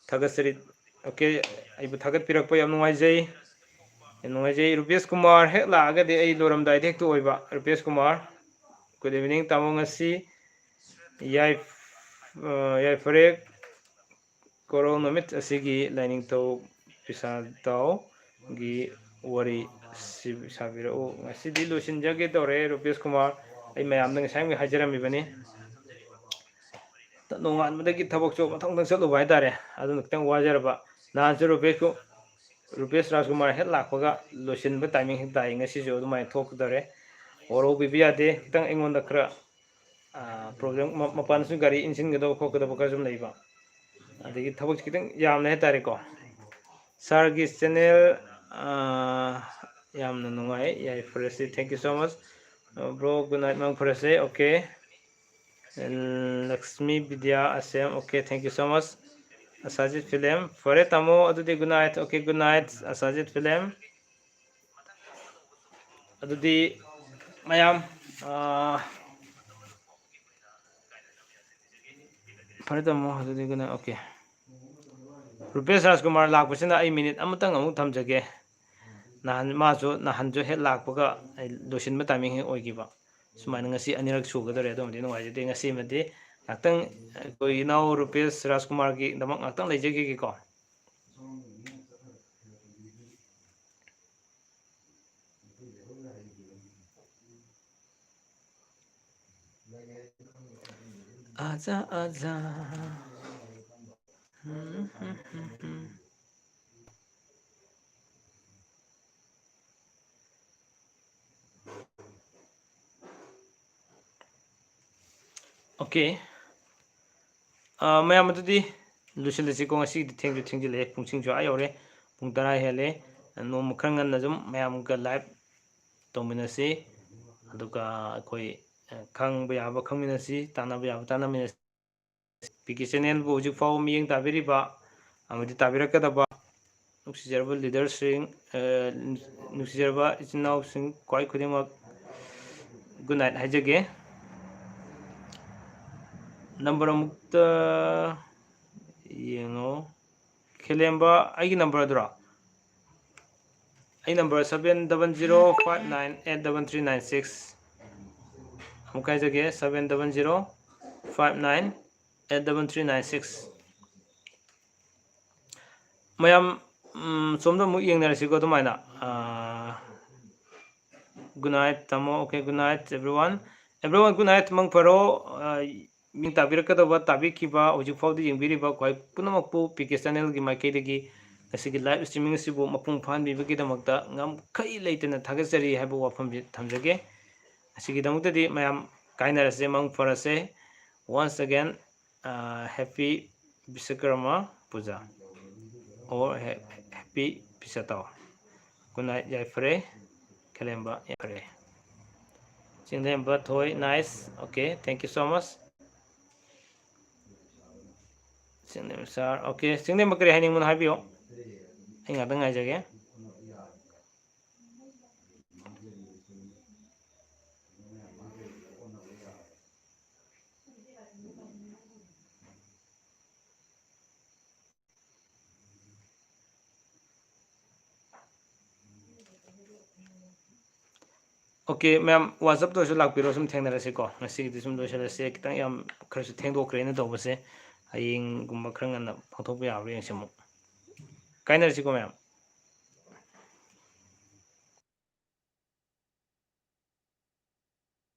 ꯊꯥꯒꯠꯆꯔꯤ꯫ ꯑꯣꯀꯦ, ꯑꯩꯕꯨ ꯊꯥꯒꯠꯄꯤꯔꯛꯄ ꯌꯥꯝ ꯅꯨꯡꯉꯥꯏꯖꯩ, ꯌꯥꯝ ꯅꯨꯡꯉꯥꯏꯖꯩ꯫ ꯔꯨꯄꯦꯁ ꯀꯨꯃꯥꯔ ꯍꯦꯛ ꯂꯥꯛꯑꯒꯗꯤ ꯑꯩ ꯂꯣꯏꯔꯝꯗꯥꯏꯗ ꯍꯦꯛꯇ ꯑꯣꯏꯕ꯫ ꯔꯨꯄꯦꯁ ꯀꯨꯃꯥꯔ, good evening ꯇꯥꯃꯣ꯫ ꯉꯁꯤ ꯌꯥꯏ-, ꯑ, ꯌꯥꯏꯐꯔꯦ ꯀꯣꯔꯧ ꯅꯨꯃꯤꯠ ꯑꯁꯤꯒꯤ ꯂꯥꯏꯅꯤꯡꯊꯧ ꯄꯤꯁꯥꯗꯥꯎꯒꯤ ꯋꯥꯔꯤ ꯁꯤ-, ꯁꯥꯕꯤꯔꯛꯎ꯫ ꯉꯁꯤꯗꯤ ꯂꯣꯏꯁꯤꯟꯖꯒꯦ ꯇꯧꯔꯦ ꯔꯨꯄꯦꯁ ꯀꯨꯃꯥꯔ, ꯑꯩ ꯃꯌꯥꯝꯗ ꯉꯁꯥꯏ ꯍꯥꯏꯖꯔꯝꯃꯤꯕꯅꯤ꯫ ꯅꯣꯡꯉꯥꯟꯕꯗꯒꯤ ꯊꯕꯛꯁꯨ ꯃꯊꯪ ꯃꯊꯪ ꯆꯠꯂꯨꯕ ꯍꯥꯏꯇꯥꯔꯦ, ꯑꯗꯨꯅ ꯈꯤꯇꯪ ꯋꯥꯖꯔꯕ꯫ ꯅꯍꯥꯟꯁꯨ ꯔꯨꯄꯦꯁ ꯀꯨ-, ꯔꯨꯄꯦꯁ ꯔꯥꯖꯀꯨꯃꯥꯔ ꯍꯦꯛ ꯂꯥꯛꯄꯒ ꯂꯣꯏꯁꯤꯟꯕ timing ꯍꯦꯛ ꯇꯥꯏ꯫ ꯉꯁꯤꯁꯨ ꯑꯗꯨꯃꯥꯏꯅ ꯊꯣꯛꯀꯗꯧꯔꯦ꯫ ꯋꯥꯔꯧꯕꯤꯕ ꯌꯥꯗꯦ, ꯈꯤꯇꯪ ꯑꯩꯉꯣꯟꯗ ꯈꯔ, ꯑ, problem, ꯃ-, ꯃꯄꯥꯟꯗꯁꯨ ꯒꯥꯔꯤ ꯏꯟꯁꯤꯟꯒꯗꯕ ꯈꯣꯠꯀꯗꯕ ꯈꯔ ꯁꯨꯝ ꯂꯩꯕ, ꯑꯗꯒꯤ ꯊꯕꯛꯁꯦ ꯈꯤꯇꯪ ꯌꯥꯝꯃꯦ ꯍꯥꯏꯇꯥꯔꯦꯀꯣ꯫ Sirꯒꯤ channel, ꯑ, ꯌꯥꯝꯅ ꯅꯨꯡꯉꯥꯏ, ꯌꯥꯏꯐꯔꯁꯦ, thank you so much꯫ ꯑ, bro, good night, ꯃꯪ ꯐꯔꯁꯦ꯫ Okay꯫ Lakshmi Bidya Asem, okay, thank you so much꯫ Asajit Philem, ꯐꯔꯦ ꯇꯥꯃꯣ, ꯑꯗꯨꯗꯤ good night, okay, good night Asajit Philem. ꯑꯗꯨꯗꯤ ꯃꯌꯥꯝ, ꯑ, ꯐꯔꯦ ꯇꯥꯃꯣ, ꯑꯗꯨꯗꯤ good night, okay꯫ ꯔꯨꯄꯦꯁ ꯔꯥꯖꯀꯨꯃꯥꯔ ꯂꯥꯛꯄꯁꯤꯅ ꯑꯩ minute ꯑꯃꯇꯪ ꯑꯃꯨꯛ ꯊꯝꯖꯒꯦ꯫ ꯅꯍꯥꯟ ꯃꯥꯁꯨ, ꯅꯍꯥꯟꯁꯨ ꯍꯦꯛ ꯂꯥꯛꯄꯒ ꯑꯩ ꯂꯣꯏꯁꯤꯟꯕ timing ꯍꯦꯛ ꯑꯣꯏꯈꯤꯕ꯫ ꯁꯨꯃꯥꯏꯅ ꯉꯁꯤ ꯑꯅꯤꯔꯛ ꯁꯨꯒꯗꯧꯔꯦ, ꯑꯗꯨꯃꯗꯤ ꯅꯨꯡꯉꯥꯏꯖꯗꯦ꯫ ꯉꯁꯤꯃꯗꯤ ꯉꯥꯛꯇꯪ ꯑꯩꯈꯣꯏ ꯏꯅꯥꯎ ꯔꯨꯄꯦꯁ ꯔꯥꯖꯀꯨꯃꯥꯔꯒꯤꯗꯃꯛ ꯉꯥꯛꯇꯪ ꯂꯩꯖꯈꯤꯒꯦꯀꯣ꯫ ꯑꯖꯥ ꯑꯖꯥ꯫ ꯎꯝ, ꯎꯝ, ꯎꯝ, ꯎꯝ꯫ Okay꯫ ꯑ, ꯃꯌꯥꯝ ꯑꯗꯨꯗꯤ ꯂꯣꯏꯁꯤꯜꯂꯁꯤꯀꯣ꯫ ꯉꯁꯤꯒꯤꯗꯤ ꯊꯦꯡꯁꯨ ꯊꯦꯡꯖꯤꯜꯂꯛꯑꯦ, ꯄꯨꯡꯁꯤꯡꯁꯨ ꯑꯥ ꯌꯧꯔꯦ, ꯄꯨꯡ ꯇꯔꯥ ꯍꯦꯜꯂꯦ꯫ ꯅꯣꯡꯃ ꯈꯔ ꯉꯟꯅ ꯁꯨꯝ ꯃꯌꯥꯝꯒ live ꯇꯧꯃꯤꯟꯅꯁꯤ, ꯑꯗꯨꯒ ꯑꯩꯈꯣꯏ, ꯑ, ꯈꯪꯕ ꯌꯥꯕ ꯈꯪꯃꯤꯟꯅꯁꯤ, ꯇꯥꯟꯅꯕ ꯌꯥꯕ ꯇꯥꯟꯅꯃꯤꯟꯅꯁꯤ꯫ ꯄꯤ ꯀꯦ ꯆꯦꯅꯦꯜꯕꯨ ꯍꯧꯖꯤꯛ ꯐꯥꯎꯕ ꯃꯤꯠꯌꯦꯡ ꯇꯥꯕꯤꯔꯤꯕ ꯑꯃꯗꯤ ꯇꯥꯕꯤꯔꯛꯀꯗꯕ ꯅꯨꯡꯁꯤꯖꯔꯕ ꯂꯤꯗꯔꯁꯤꯡ, ꯑ, ꯅꯨꯡꯁꯤꯖꯔꯕ ꯏꯆꯤꯟ ꯏꯅꯥꯎꯁꯤꯡ ꯈ꯭ꯋꯥꯏ ꯈꯨꯗꯤꯡꯃꯛ ꯒꯨꯗ ꯅꯥꯏꯠ ꯍꯥꯏꯖꯒꯦ꯫ ꯅꯝꯕꯔ ꯑꯃꯨꯛꯇ ꯌꯦꯡꯉꯣ꯫ ꯈꯦꯂꯦꯝꯕ, ꯑꯩꯒꯤ ꯅꯝꯕꯔ ꯑꯗꯨꯔꯣ? ꯑꯩ number seven double zero five nine eight double three nine six꯫ ꯑꯃꯨꯛ ꯍꯥꯏꯖꯒꯦ, seven double zero five nine eight double three nine six꯫ ꯃꯌꯥꯝ, ꯎꯝ, ꯁꯣꯝꯗ ꯑꯃꯨꯛ ꯌꯦꯡꯅꯔꯁꯤꯀꯣ ꯑꯗꯨꯃꯥꯏꯅ꯫ ꯑꯥ, good night, ꯇꯥꯃꯣ꯫ Okay, good night, everyone. Everyone, good night, ꯃꯪ ꯐꯔꯣ꯫ ꯑꯥ, ꯃꯤꯡ ꯇꯥꯕꯤꯔꯛꯀꯗꯧꯕ, ꯇꯥꯕꯤꯈꯤꯕ, ꯍꯧꯖꯤꯛ ꯐꯥꯎꯗ ꯌꯦꯡꯕꯤꯔꯤꯕ ꯈ꯭ꯋꯥꯏ ꯄꯨꯝꯅꯃꯛꯄꯨ ꯄꯤ ꯀꯦ ꯆꯦꯅꯦꯜꯒꯤ ꯃꯥꯏꯀꯩꯗꯒꯤ ꯉꯁꯤꯒꯤ ꯂꯥꯏꯚ ꯁ꯭ꯇ꯭ꯔꯤꯃꯤꯡ ꯑꯁꯤꯕꯨ ꯃꯄꯨꯡ ꯐꯥꯍꯟꯕꯤꯕꯒꯤꯗꯃꯛꯇ ꯉꯝꯈꯩ ꯂꯩꯇꯅ ꯊꯥꯒꯠꯆꯔꯤ ꯍꯥꯏꯕ ꯋꯥꯐꯝꯁꯤ ꯊꯝꯖꯒꯦ꯫ ꯉꯁꯤꯒꯤꯗꯃꯛꯇꯗꯤ ꯃꯌꯥꯝ ꯀꯥꯏꯅꯔꯁꯦ, ꯃꯪ ꯐꯔꯁꯦ꯫ Once again, uh, happy Vishwakarma Puja or ha-, happy Pisatao. Good night, ꯌꯥꯏꯐꯔꯦ꯫ ꯈꯦꯂꯦꯝꯕ, ꯌꯥꯏꯐꯔꯦ꯫ ꯆꯤꯡꯂꯦꯝꯕ ꯊꯣꯏ, nice. Okay, thank you so much. ꯆꯤꯡꯂꯦꯝꯕ sir, okay, ꯆꯤꯡꯂꯦꯝꯕ ꯀꯔꯤ ꯍꯥꯏꯅꯤꯡꯕꯅꯣ ꯍꯥꯏꯕꯤꯌꯣ, ꯑꯩ ꯉꯥꯛꯇꯪ ꯉꯥꯏꯖꯒꯦ꯫ Okay, ꯃꯌꯥꯝ WhatsApp-ꯇ ꯑꯣꯏꯔꯁꯨ ꯂꯥꯛꯄꯤꯔꯣ, ꯁꯨꯝ ꯊꯦꯡꯅꯔꯁꯤꯀꯣ꯫ ꯉꯁꯤꯒꯤꯗꯤ ꯁꯨꯝ ꯂꯣꯏꯁꯤꯜꯂꯁꯦ, ꯈꯤꯇꯪ ꯌꯥꯝ ꯈꯔꯁꯨ ꯊꯦꯡꯗꯣꯛꯈ꯭ꯔꯦꯅ ꯇꯧꯕꯁꯦ, ꯍꯌꯦꯡꯒꯨꯝꯕ ꯈꯔ ꯉꯟꯅ ꯄꯥꯡꯊꯣꯛꯄ ꯌꯥꯕ꯭ꯔꯥ ꯌꯦꯡꯁꯤ ꯑꯃꯨꯛ꯫ ꯀꯥꯏꯅꯔꯁꯤꯀꯣ ꯃꯌꯥꯝ꯫